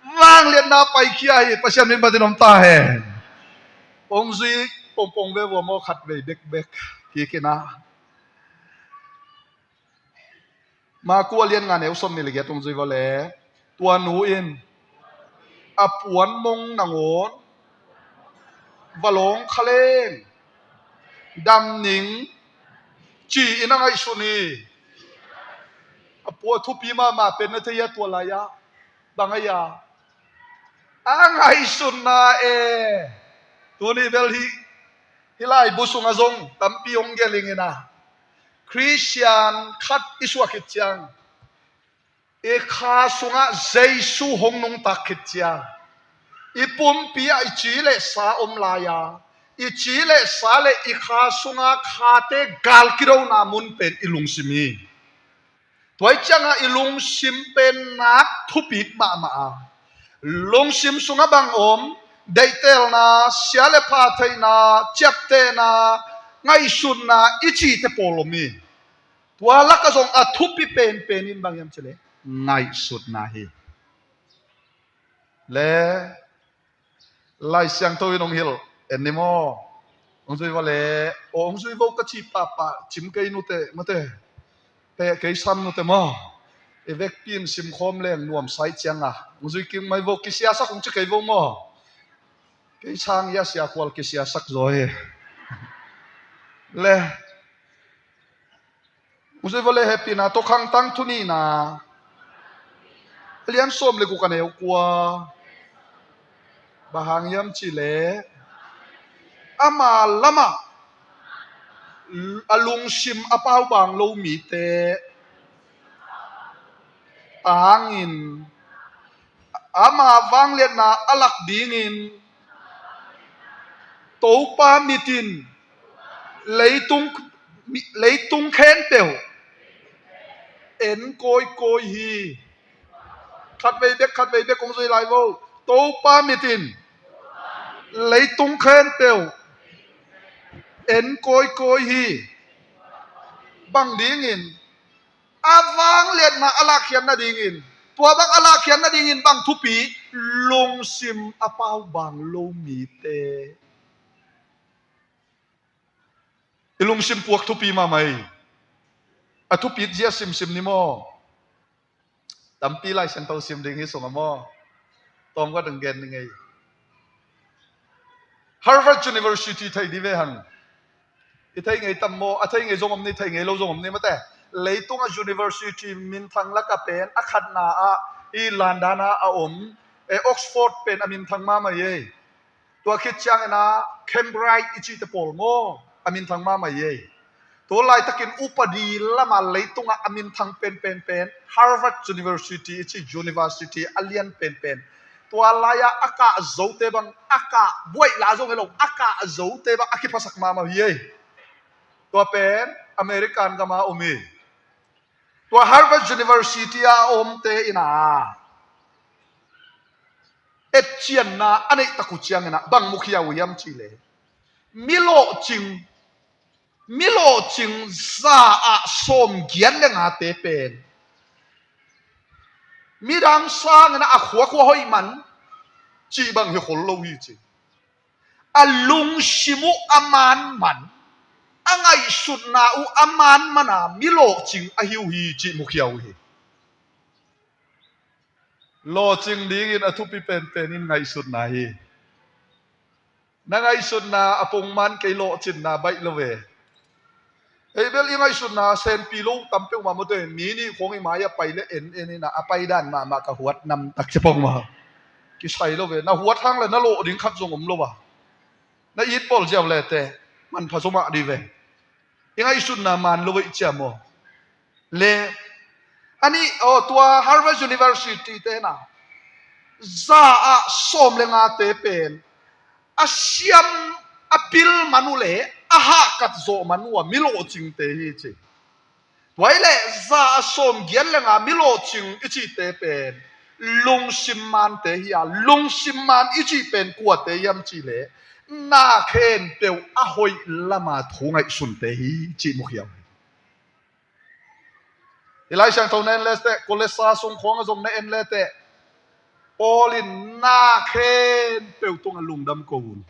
vangliatna paikhia hi." Pasian min patin om ta hen. Hong zui pongpong ve vua maw, khat vei bekbek kik in ah. Marku a lian nga neu sawm nih le giat hong zui vua leh, tua nu in a puan mong nangawn va lawng kha leng dam ning ci-in a ngaihsun hi. A pua thupi mahmah pen na thei a, tua lai-ah bang a hia? A ngaihsutna e. Tuni bel hih, hih laibu sungah zong tampi hong gelh ing in ah, Khristian khat i suah khit ciang, i kha sungah Jesu hong nungtak khit ciang, i pumpi ah i ci le sa om lai-a, i ci le sa le i kha sunga khate gal kidona mun pen i lungsim hi. Tua hi ciangah i lungsim pen nak thupi mahmah a, lungsim sungah bang om, deihtelna, sia le pha theihna, ciaptehna, ngaihsutna i cihte pawl om hi. Tua lakah zong a thupi penpen in bang hiam cih leh ngaihsutna hi. Le Lai Siangtho in hong hilh en ni maw? Hong zui vua leh, aw, hong zui vo ka cih pahpah cim kei nute, mate. Peh kei sam nute maw? I vekpi in simkhawm leng nuamsa hi ciang a, hong zui kik mai vo, kisiasak hong ci kei vo maw? Kei sang hia, sia khual kisiasak zaw hi. Le Hong zui vua leh, Hehpihna Tawh Khangtang thu nihna, a lian sawm le guk, a neu kua. Bang hang hiam cih leh, ama lamah a lungsim a paubang lo mite tangin, ama vangliatna a lak dingin Topa mit in leitung, leitung khempeuh en kawikawi hi. Khatvei bek, khatvei bek kong zui lai vo. Topa mit in leitung khempeuh en kawikawi hi. Bang dingin? A vangliatna a lakkhiat nadingin. Tua bang a lakkhiat nadingin bang thupi? Lungsim a paubang lo mite. I lungsim puak thupi mahmah hi. A thupit zia simsim ni maw? Tampi Lai Siangtho sim ding hi sungah maw? Tawm khat hong gen ni ngei. Harvard University thei dih ve hang. I thei ngei tam maw? A thei ngei zong om ni, thei ngei lo zong om ni, mate. Leitungah university minthang lakah pen a khatna ah, i London ah a om, eh, Oxford pen a minthang mahmah hi ei. Tua khit ciangin ah Cambridge i cihte pawl maw, a minthang mahmah hi ei. Tua laitakin upadi lamah leitungah a minthang penpen pen Harvard University i cih university a lian penpen. Tua lai-ah a kah zote bang, a kah buaih la zong hi lo, a kah zote bang a kiphasak mahmah hi ei. Tua pen American gam ah om hi. Tua Harvard University ah a omte in ah etcianna a neih tak uh ciangin ah bang mukhia uh hiam cih leh, mi lawhcing, mi lawhcing za ah sawmgiat le ngate pen midang sangin ah a khuakhua hoih man cih bang hi khol lo hi ci. A lungsim uh a manman, a ngaihsutna uh a manman a mi lawhcing ahi uh hi cih mukhia uh hi. Lawhcing dingin a thupi penpen in ngaihsutna hi. Na ngaihsutna a pongman kei lawhcinna baih lo ve. Ei bel i ngaihsutna senpi lo tam peuhmah mawte, mi nih khong i mai-ah pai le en en in ah a paidan mahmah ka huat namtak ci pong maw? Kisai lo ve. Na huat hang le na lawh ding khat zong om lo a, na it bawl ziau lete manpha zomah dih ve. I ngaihsutna man lo veih cia maw? Le Ani, oh, tua Harvard University te na, za ah sawm le ngate pen a siam, a pil man uh le a hahkat zawh man uh a mi lawhcingte hi ci. Tua hi leh za a sawm giat le nga mi lawhcing i cihte pen lungsim mante hi a, lungsim man i cih pen kuate hiam cih leh na khempeuh a hoih lama thu ngaihsunte hi cih mukhiau hi. I Lai Siangtho na en leteh, Kolose sung khawng a zong na en leteh, Paul in na khempeuh tungah lungdam ko un.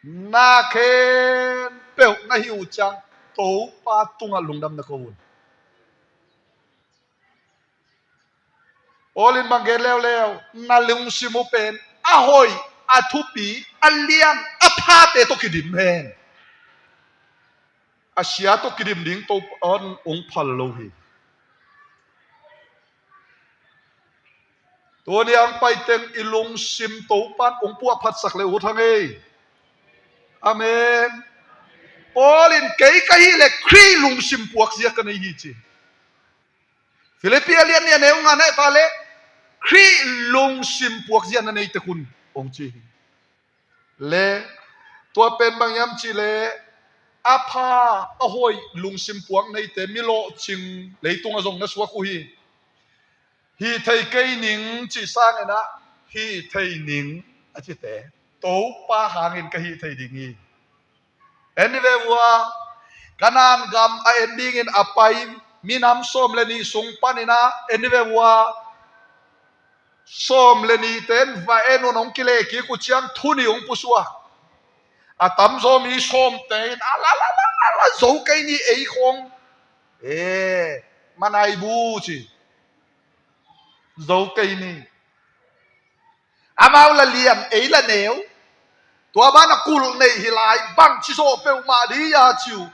Na khempeuh na hih uh ciang Topa tungah lungdam na ko un. Paul in bang gen leuleu, na lungsim uh pen a hoih, a thupi, a lian, a phate tawh kidim hen. A sia tawh kidim ding Topa in hong phal lo hi. Tuni a hong paiteng i lungsim Topa in hong puahphatsak le uh thang ei. Amen. Paul in kei ka hih leh Khrih lungsim puakzia ka nei hi ci. Philippi a lian nih a neu nga na et leh Khrih lungsim puakzia na nei tek un hong ci hi. Le tua pen bang hiam cih leh a pha, a hoih lungsim puak neite mi lawhcing leitung a zong na suak uh hi. Hih thei kei ning cih sangin ah hih thei ning a cite Topa hangin ka hih thei ding hi. En ni ve ua, Kanaan gam a en dingin a pai minam sawm le nih sung panin ah en ni ve ua, sawm le nihte in va en un hong kileh kik uh ciang thu nih hong pusuak. A tamzaw mi sawmte in a la la la la la zo kei ni ei khawng. E, manai bu ci. Zo kei ni. Amau la lian ei la neu. Tua banah kulh neih hi lai bangci zawh peuhmah dih a ci uh.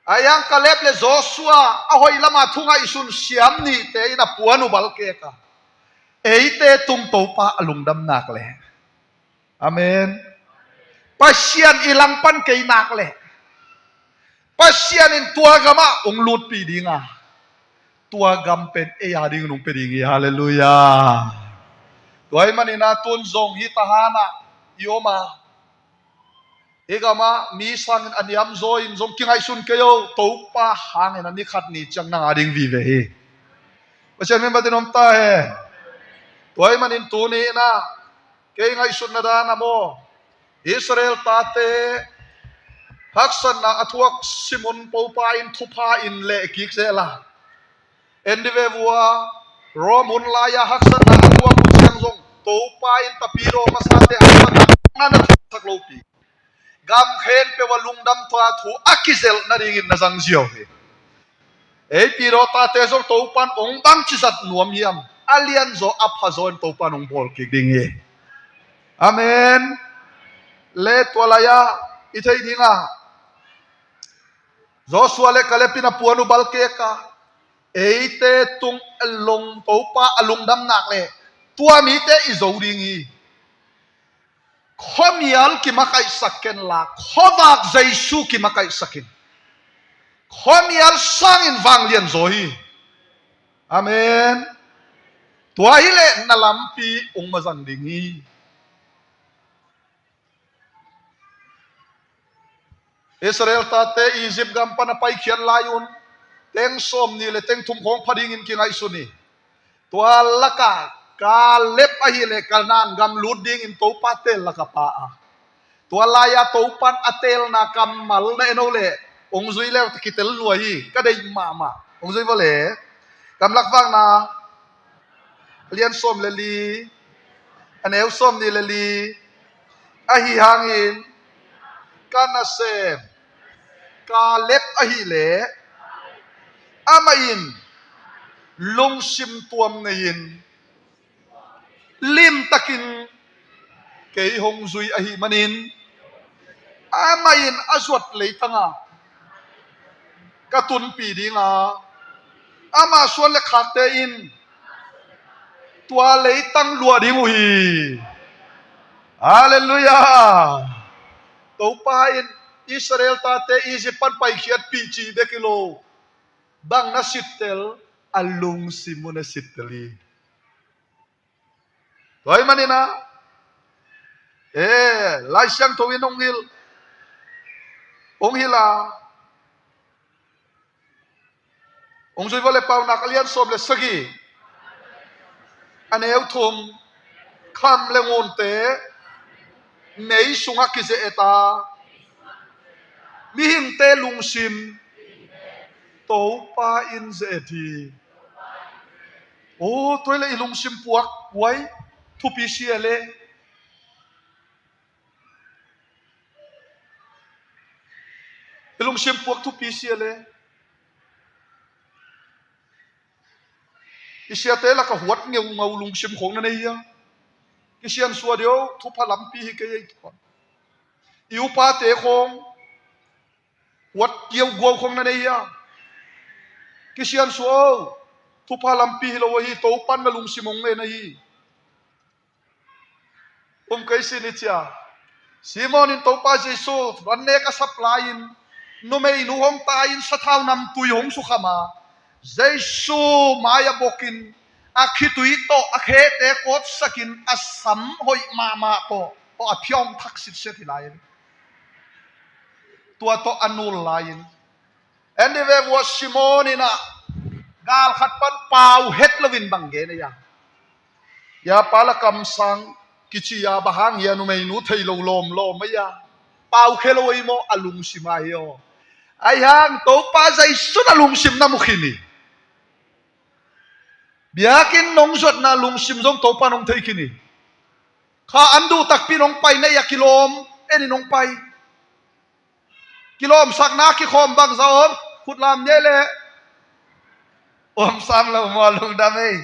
A hiang Kaleb le Joshua a hoih lama thu ngaihsun siam nihte in a puan uh balkek a eite tung Topa a lungdam nak leh. Amen. Pasian i langpan kei nak leh Pasian in tua gamah hong lutpih ding a, tua gam pen ei a dingin hong pia ding hi. Halleluiah. Tua ahih manin ah tun zong hih tahan ah i om a, hih gamah mi sangin a niamzaw in zong kingaihsun kei o, Topa hangin a ni khat ni ciang nang a ding vive hi. Pasian min batin om ta hen. Tua ahih manin tuni in ah kei ngaihsutna dan ah maw, Israel tate haksatna a thuak simun Topa in thupha in leh kik seh la. En dih ve vua, Rom hun lai-a haksatna a thuak uh ciang zong Topa in tapidaw masate haksatna na thuaksak lopi. Gam khempeuh a lungdam tua thu a kizelh nadingin na zang ziau hi. Ei pidaw tate zong Topa in hong bangci zat nuam hiam, a lianzaw a phazaw in Topa in hong bawl kik ding hi. Amen. Le tua lai-ah i theih dingah Joshua le Kaleb in a puan uh balkek a, eite tung a long Topa a lungdam nak leh tua mite i zo ding hi. Khuamial kimakaihsak ken la, khuavak Jesu kimakaihsak in. Khuamial sangin vanglian zaw hi. Amen. Tua hileh na lampi hong mazang ding hi. Israel tate Egypt gam pan a paikhiat lai-un teng sawm nih le teng thum khawng pha dingin kingaihsun hi. Tua lakah Kaleb ahileh Kanaan gam lut dingin Topa teel lakah pha a, tua lai-a Topa in a teelna kammal na en o leh hong zui leu ta kitel lua hi. Ka deih mahmah. Hong zui vua le. Gamlak vakna a lian sawm le li, a neu sawm nih le li. Ahi hangin ka nasem Kaleb ahileh amah in lungsim tuam nei-in limtakin kei hong zui ahih manin amah in a zuat leitangah ka tunpih ding a, ama suan le khakte in tua leitang luah ding uh hi. Halleluiah. Topa in Israel tate Egypt pan paikhiatpih cih bek hi lo, bang na sittel, a lungsim uh na sittel hi. Tua ahih manin ah, eh, Lai Siangtho in hong hilh, hong hilh a, hong zui vua le Paunak a lian sawm le sagih, a neu thum, kham le ngunte mei sungah kize-et a, mihingte lungsim Topa in ze-et hi. Aw, tua hi leh i lungsim puak, guai, thupi sia le. I lungsim puak thupi sia le. I siate lakah huat ngeungau lungsim khong na nei hia? Kisiansuah dih o, thupha lampi hi kei ei. I upate khong huat kiauguau khong na nei hia? Kisiansuah o, thupha lampi hi lo ahi, Topa in na lungsim hong ngen ahi. Um kei sin i cia. Simon in Topa Jesu rannek a sap lai-in, numeinu hong tai-in sathau namtui hong sukham a, Jesu mai-ah bokin, a khitui tawh a khete kawtsakin, a sam hoih mahmah tawh, tawh a phiawm thak sitset hi lai-in, tua tawh a nul lai-in, en dih ve vua, Simon in ah gal khat pan pau het loin bang gen ei a? Ya pa, la kamsang kici a, bang hang hia, numeinu thei lo lawmlawm ei a? Pau khia lo ei maw? A lungsim a hi aw. Ahi hang Topa Jesu in a lungsim na mu khin hi. Biakinn nong zuatna lungsim zong Topa in hong thei khin hi. Kha an duh takpi in hong pai na hi a, kilawm en in hong pai. Kilawmsakna kikhawm bangzah om? Khut lam ni ei leh. Om sam lo maw, lungdam ei.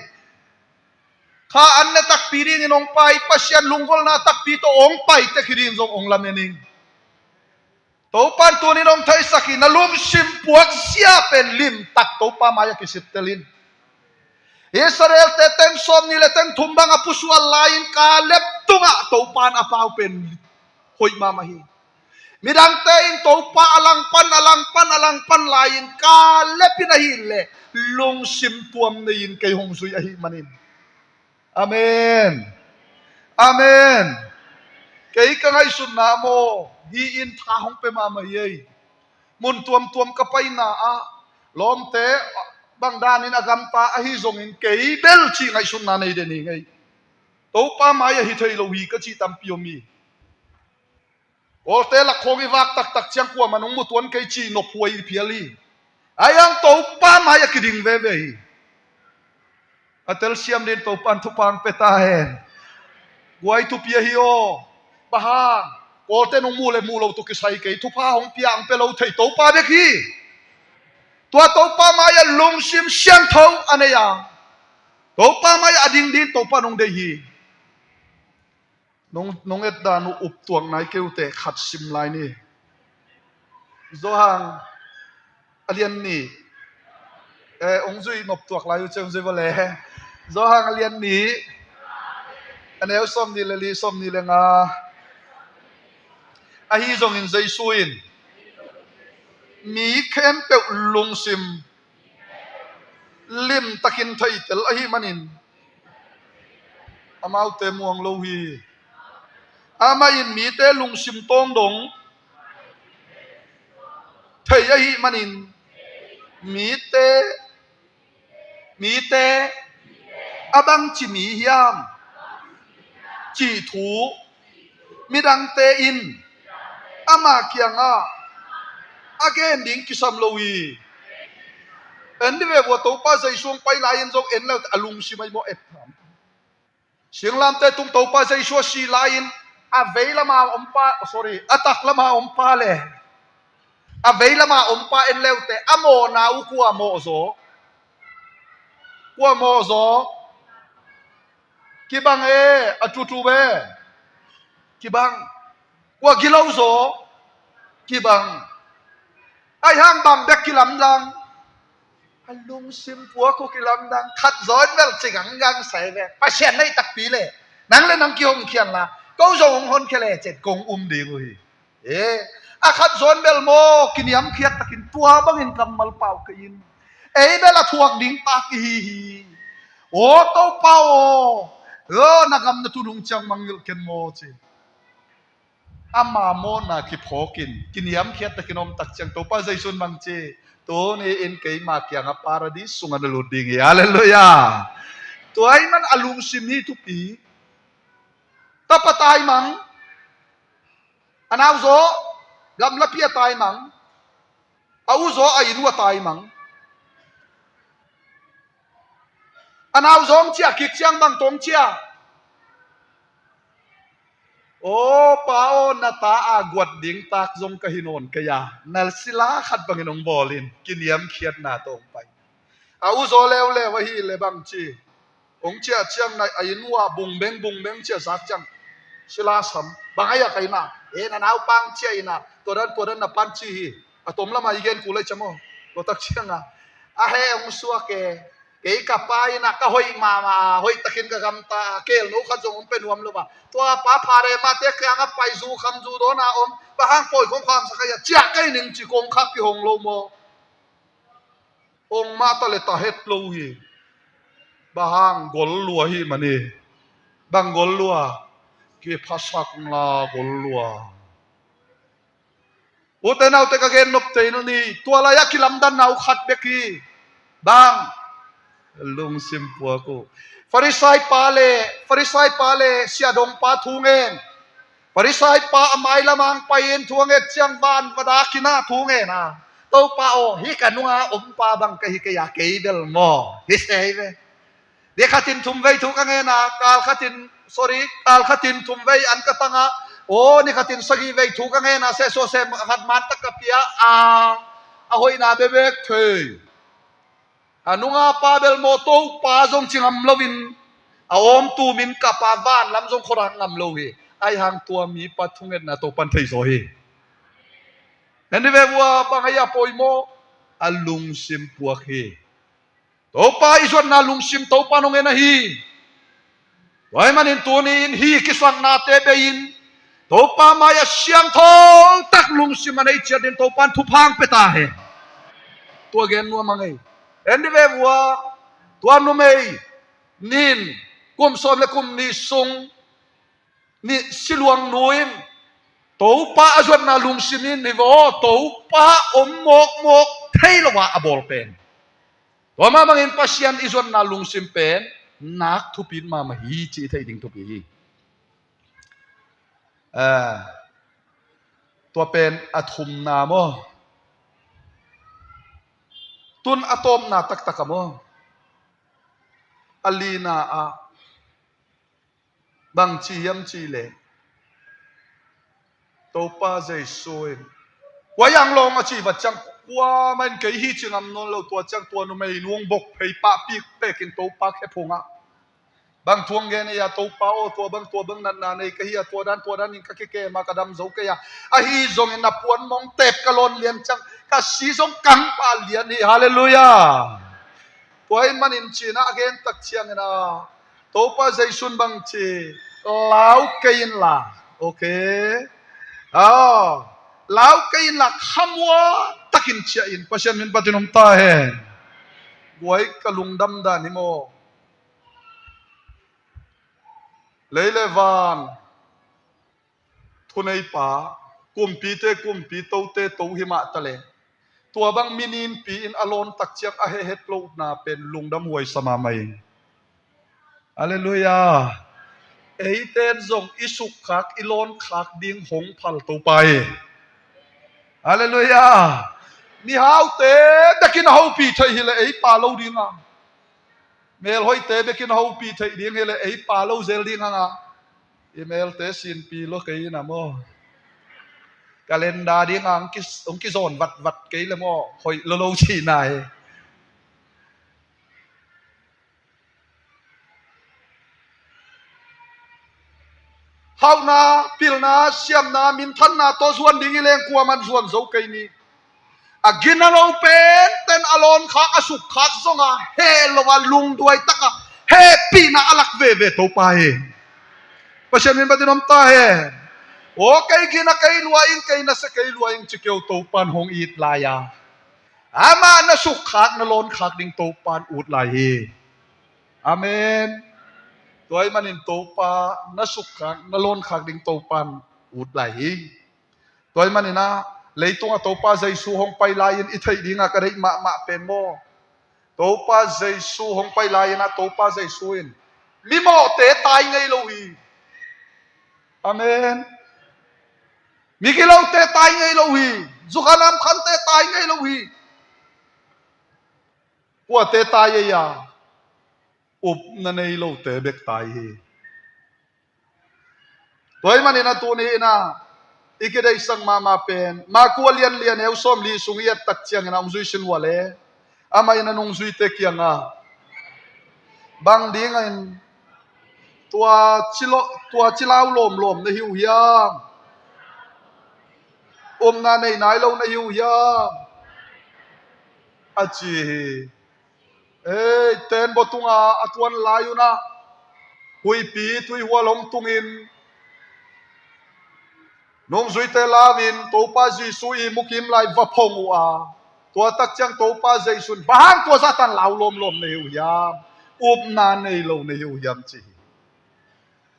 Kha an ne takpi dingin hong pai, Pasian lunggulhna takpi tawh hong pai tek hi dingin zong hong lamen ing. Topa in tuni in hong theisak hi, na lungsim puak sia pen limtak Topa mai-ah kisittel in. Israel-te teng sawmnih le teng thum bang a pusuan lai-in Kaleb tungah Topa in a pau pen hoih mahmah hi. Midangte in Topa a langpan, a langpan, a langpan lai-in Kaleb in ahih leh lungsim tuam nei-in kei hong zui ahih manin. Amen. Amen. Kei ka ngaihsutna maw, hih in tha hong pia mahmah hi ei. Mun tuamtuam ka paina ah lawmte bang danin a gamta ahi zongin, kei bel cih ngaihsutna nei den hi ing ei. Topa mai-ah hi thei lo hi ka cih tampi om hi. Kawlte lak khawng i vak taktak ciang kuamah in hong mu tuan kei cih nophuai i phial hi. Ahi hang Topa mai-ah kiding veve hi. A telsiam dingin Topa in thupha hong pia ta hen. Guai, thupi ahi aw. Bang hang? Kawlte in hong mu le mu lo tawh kisai kei, thupha hong pia hong pia lo thei Topa bek hi. Tua Topa mai-ah lungsim siangtho a nei a, Topa mai-ah a ding dingin Topa in hong deih hi. Nong, nong et dan uh uptuak nai kei uh teh, khat sim lai ni. Johan a lian nih. Eh, hong zui noptuak lai uh cih hong zui vua le. Johan a lian nih, a neu sawmnih le li, sawmnih le nga. Ahi zongin Jesu in mi khempeuh lungsim limtakin theitel ahih manin amaute muang lo hi. Amah in mite lungsim tawng dong thei ahih manin mite, mite a bangci mi hiam cih thu midangte in ama kiangah a gen ding kisam lo hi. En dih ve vua, Topa Jesu hong pai lai-in zong en le uh teh a lungsim ahi maw, et tham. Singlamteh tung Topa Jesu a sih lai-in a vei lama om pa, sorry, a tak lama om pa le a vei lama om pa en le uh teh, a mawhna uh kua mawh zaw? Kua mawh zaw? Kibang e, a tutu ve. Kibang. Kua gilo zaw? Kibang. Ahi hang bang bek kilamdang? A lungsim puak uh kilamdang. Khat zaw in bel ci ganggang sai ve. Pasian nei takpi le, nang le nang kihong khian la, ko zong hong honkhia le cin kong um ding uh hi. Eh, A khat zawn bel maw, kiniamkhiat takin tua bangin kammal pau kei in. Ei bel a thuak ding tak i hi hi. Aw Topa aw, aw na gam na tun hong ciang mangngilh ken maw ci. Ama mawhna kiphawkin kiniamkhiat takin om tak ciang Topa Jesu'n bang ci, tuni in keima kiangah paradis sungah na lut ding hi. Halleluiah. Tua ahih man a lungsim hi thupi. Tapa taimang, a nauzaw gamlapi ah taimang, a uzaw a inn uah taimang. A nauzaw hong ciah kik ciang bang tawh hong ciah? Aw pa aw, na ta a guat ding tak zong ka hi nawn kei a, na sila khat bangin hong bawl in, kiniamkhiatna tawh hong pai. A uzaw leuleu ahih leh bang ci, hong ciah ciang na a inn uah bungbeng bungbeng ciah zak ciang, sila sam, bang a yak a inn ah, e na naupang ciah inn ah, tua dan tua dan na pan ci hi. A tom lamah i gen kul lai ciam aw. Tua tak ciangah, a he hong suak e, kei ka pa inn ah ka hoih mahmah a, hoih takin ka gamta a, keelno khat zong hong pia nuam lo a, tua pa pharemate kiangah pai, zu kham zu dawn a om, bang hang pawi kong khamsak a, ciah kei ning ci, kong khak kihong lo maw? Hong mah ta le ta het lo hi. Bang hang? Gol lua hi mani. Bang gol lua? Kiphasakna gol lua. Ute naute, ka gen nop thei na ni, tua lai-ah kilamdanna uh khat bek hi. Bang? Lungsim puak uh. Farisai pa le, Farisai pa le siahdong pa thu ngen. Farisai pa a mailam ah pai in thu a nget ciang van va dak in a thu ngen a, Topa aw, hih ka nunga om pa bang ka hi kei a, kei bel maw? Hi se hi ve. Ni khatin thum vei thu ka ngen a, kal khatin, sorry, kal khatin thum vei an ka tang a, aw, ni khatin sagih vei thu ka ngen a, sehsuah seh khat man tak ka pia a, a hoihna bebek thei. A nunga pa bel maw, Topa zong ci ngam loin, a awm tumin ka pa van lam zong khuadak ngam lo hi. Ahi hang tua mipa thungetna Topa'n thei zaw hi. En ni ve vua, bang ahi a poimaw? A lungsim puak hi. Topa i zuatna lungsim Topa nong en ahi. Tua ahih manin tuni in hih kisaknate bei in Topa mai-ah siangtho tak lungsim a nei ciat in Topa'n thupha hong pia ta hen. Tua gen nuam a ngei. En ni ve vua, tua numei nin kum sawm le kum nih sung nih siluang nu in Topa a zuatna lungsim in hi vaw, Topa om mawkmawk thei lo a a bawl pen. Tua mah bangin Pasian i zuatna lungsim pen nak thupi mahmah hi cih i theih ding thupi hi. Ah, tua pen a thumna maw? Tun a tawpna taktak a maw? A lina ah bang ci hiam cih leh, Topa Jesu in, kua hiang lawng a cih vat ciang, kuamah in kei hi ci ngam nawn lo, tua ciang tua numei nu hong bok phei pah pikpek in Topa khe phungah, bang thu hong gen ei a, Topa aw, tua bang tua bang natna nei ka hi a, tua dan tua dan in ka kikem a, ka dam zo kei a, ahi zongin na puan mong tep ka lawn lian ciang ka si zong kang pah lian hi. Halleluiah. Tua ahih manin ci-in a gen tak ciangin a, Topa Jesu'n bang ci, lau kei inla. Okay. Aw, lau kei inla, khamuang takin ciah in. Pasian min patin om ta hen. Guai, ka lungdam dan hi maw? Lei le van thuneipa, kumpite kumpi, tote to hi mah ta leh, tua bang mi ninpi in a lawn tak ciang a hehhet lohna pen lungdam huai sa mahmah hi. Halleluiah. Eite'n zong i sukkhak i lawnkhak ding hong phal Topa hi. Halleluiah. Mihaute bekin a hopih theih hi leh ei pa lo ding a, melhoihte bekin a hopih theih ding hi leh ei pa lo zel ding hang a, i melte sinpi lo kei in a maw? Calendar ding a hong ki, hong kizawn vatvat kei le maw, hoih lo lo cihna hi. Hauhna, pilna, siamna, minthanna tawh zuan ding hi leng kuaman zuan zo kei ni. A gina lo penpen a lawnkhak a sukkhak zong a heh lo a lungduai tak a hehpihna a lak veve Topa hi. Pasian min patin om ta hen. Aw, kei gina kei lua ing, kei nasia kei lua ing ci kei uh, Topan hong it lai a, amah na sukkhak na lawnkhak ding Topan ut lai hi. Amen. Tua ahih manin Topa na sukkhak na lawnkhak ding Topan ut lai hi. Tua ahih manin ah, leitungah Topa Jesu hong pai lai-in i theih dingah ka deih mahmah pen maw, Topa Jesu hong pai lai-in ah, Topa Jesu in mimawhte tai ngei lo hi. Amen. Migilote tai ngei lo hi. Zukhan amkhante tai ngei lo hi. Kuate tai ei a, upna nei lote bek tai hi. Tua ahih manin ah tuni in ah i kideihsak mahmah pen Marku a lian li, a neu sawmli sung i et tak ciangin ah hong zui sin uh a leh, amah in a nungzuite kiangah, bang dingin tua ci lo, tua ci lau lawmlawm na hi uh hiam? Upna nei nai lo na hi uh hiam? A ci hi. Ei, teenbaw tunga a tuan lai un ah, huihpi tuihual hong tungin nungzuite lau-in Topa Jesu ihmu kim lai va phong uh a, tua tak ciang Topa Jesu in, bang hang tua zahtan lau lawmlawm na hi uh hiam? Upna nei lo na hi uh hiam, ci hi.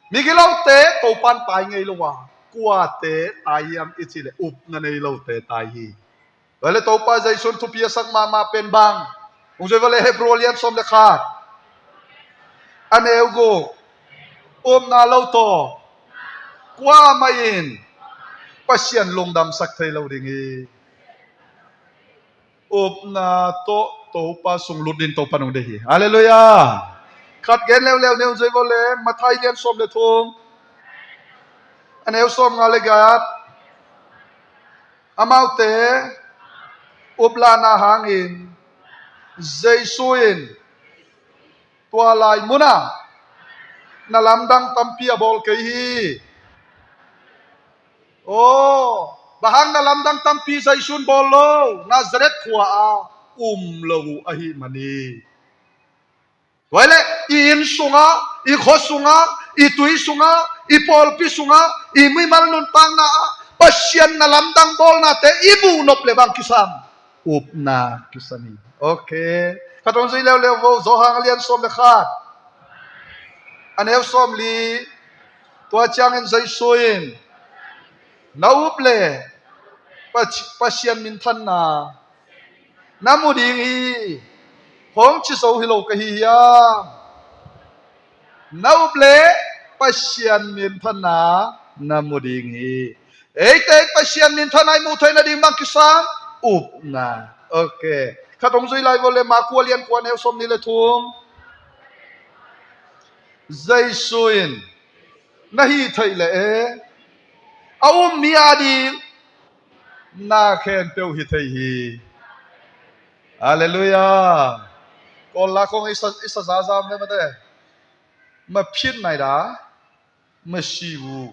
Migilote Topan tai ngei lo a, kuate tai hiam i cih leh upna nei lote tai hi. Tua leh Topa Jesu in thupi a sak mahmah pen bang? Hong zui vo leh, Hebru a lian sawm le khat, a neu guk, upna lo tawh kuamah in Pasian lungdamsak thei lo ding hi. Upna tawh Topa sung lut dingin Topa hong deih hi. Halleluiah. Khat gen leuleu ni, hong zui vo leh, Matthai lian sawm le thum, a neu sawmnga le giat. Amaute uplahna hangin Jesu in tua lai munah na lamdang tampi a bawl kei hi. Aw, bang hang na lamdang tampi Jesu in bawl lo? Nazareth khua-ah um lo uh ahih manin. Tua leh i inn sungah, i khua sungah, i tui sungah, i pawlpi sungah, i mimal nuntakna ah Pasian na lamdang bawlnate i muh nop leh bang kisam? Upna kisam hi. Ok. Khat hong zui leuleu vo, Johan a lian sawm le khat, a neu sawmli. Tua ciangin Jesu in, na up leh Pa-, Pasian minthanna na mu ding hi. Hong ci zo hi lo ka hi hiam? Na up leh Pasian minthanna na mu ding hi. Eite Pasian minthanna i muh theih nading bang kisam? Upna. Ok. Khat hong zui lai vo leh, Marku a lian kua, a neu sawmnih le thum. Jesu in, na hih theih leh e, a um mi ading na khempeuh hi thei hi. Halleluiah. Kawl la kong i sa, i sa zaza mah mate. Ma phit nai da, ma si uh.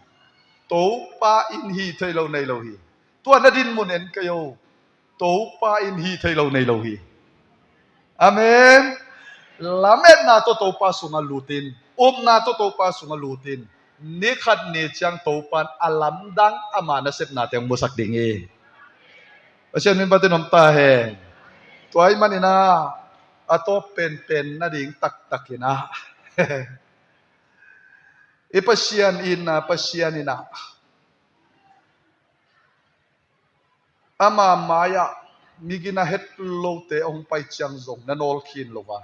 Topa in hih theih loh nei lo hi. Tua na din mun en kei o. Topa in hih theih loh nei lo hi. Amen. Lametna tawh Topa sungah lut in, upna tawh Topa sungah lut in, ni khat ni ciang Topa in a lamdang ama nasepnate hong musak ding hi. Pasian min patin om ta hen. Tua ahih manin ah, a tawp penpen nading taktak in ah, i Pasian itna, Pasian in ah, ama mai-ah migina het lote hong pai ciang zong na nawl khin lo a,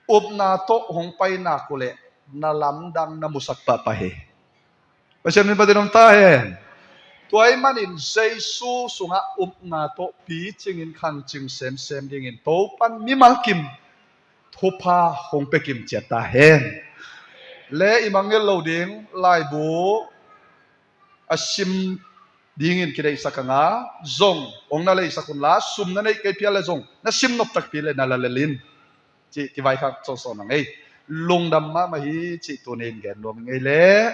upna tawh hong pai nak uh leh na lamdang na musak pahpah hi. Pasian min patin om ta hen. Tua ahih manin Jesu sungah upna tawh picingin khangcing semsem dingin Topa in mimal kim thupha hong pia kim ciat ta hen. Le i mangngilh loh ding laibu a sim dingin kideihsak a, nga zong hong na leisak un la, sum na neih kei phial leh zong na sim nop takpi leh na la lel in, cih kivaikhak sawsawh na ngei. Lungdam mahmah hi cih tuni-in gen nuam ing ei leh.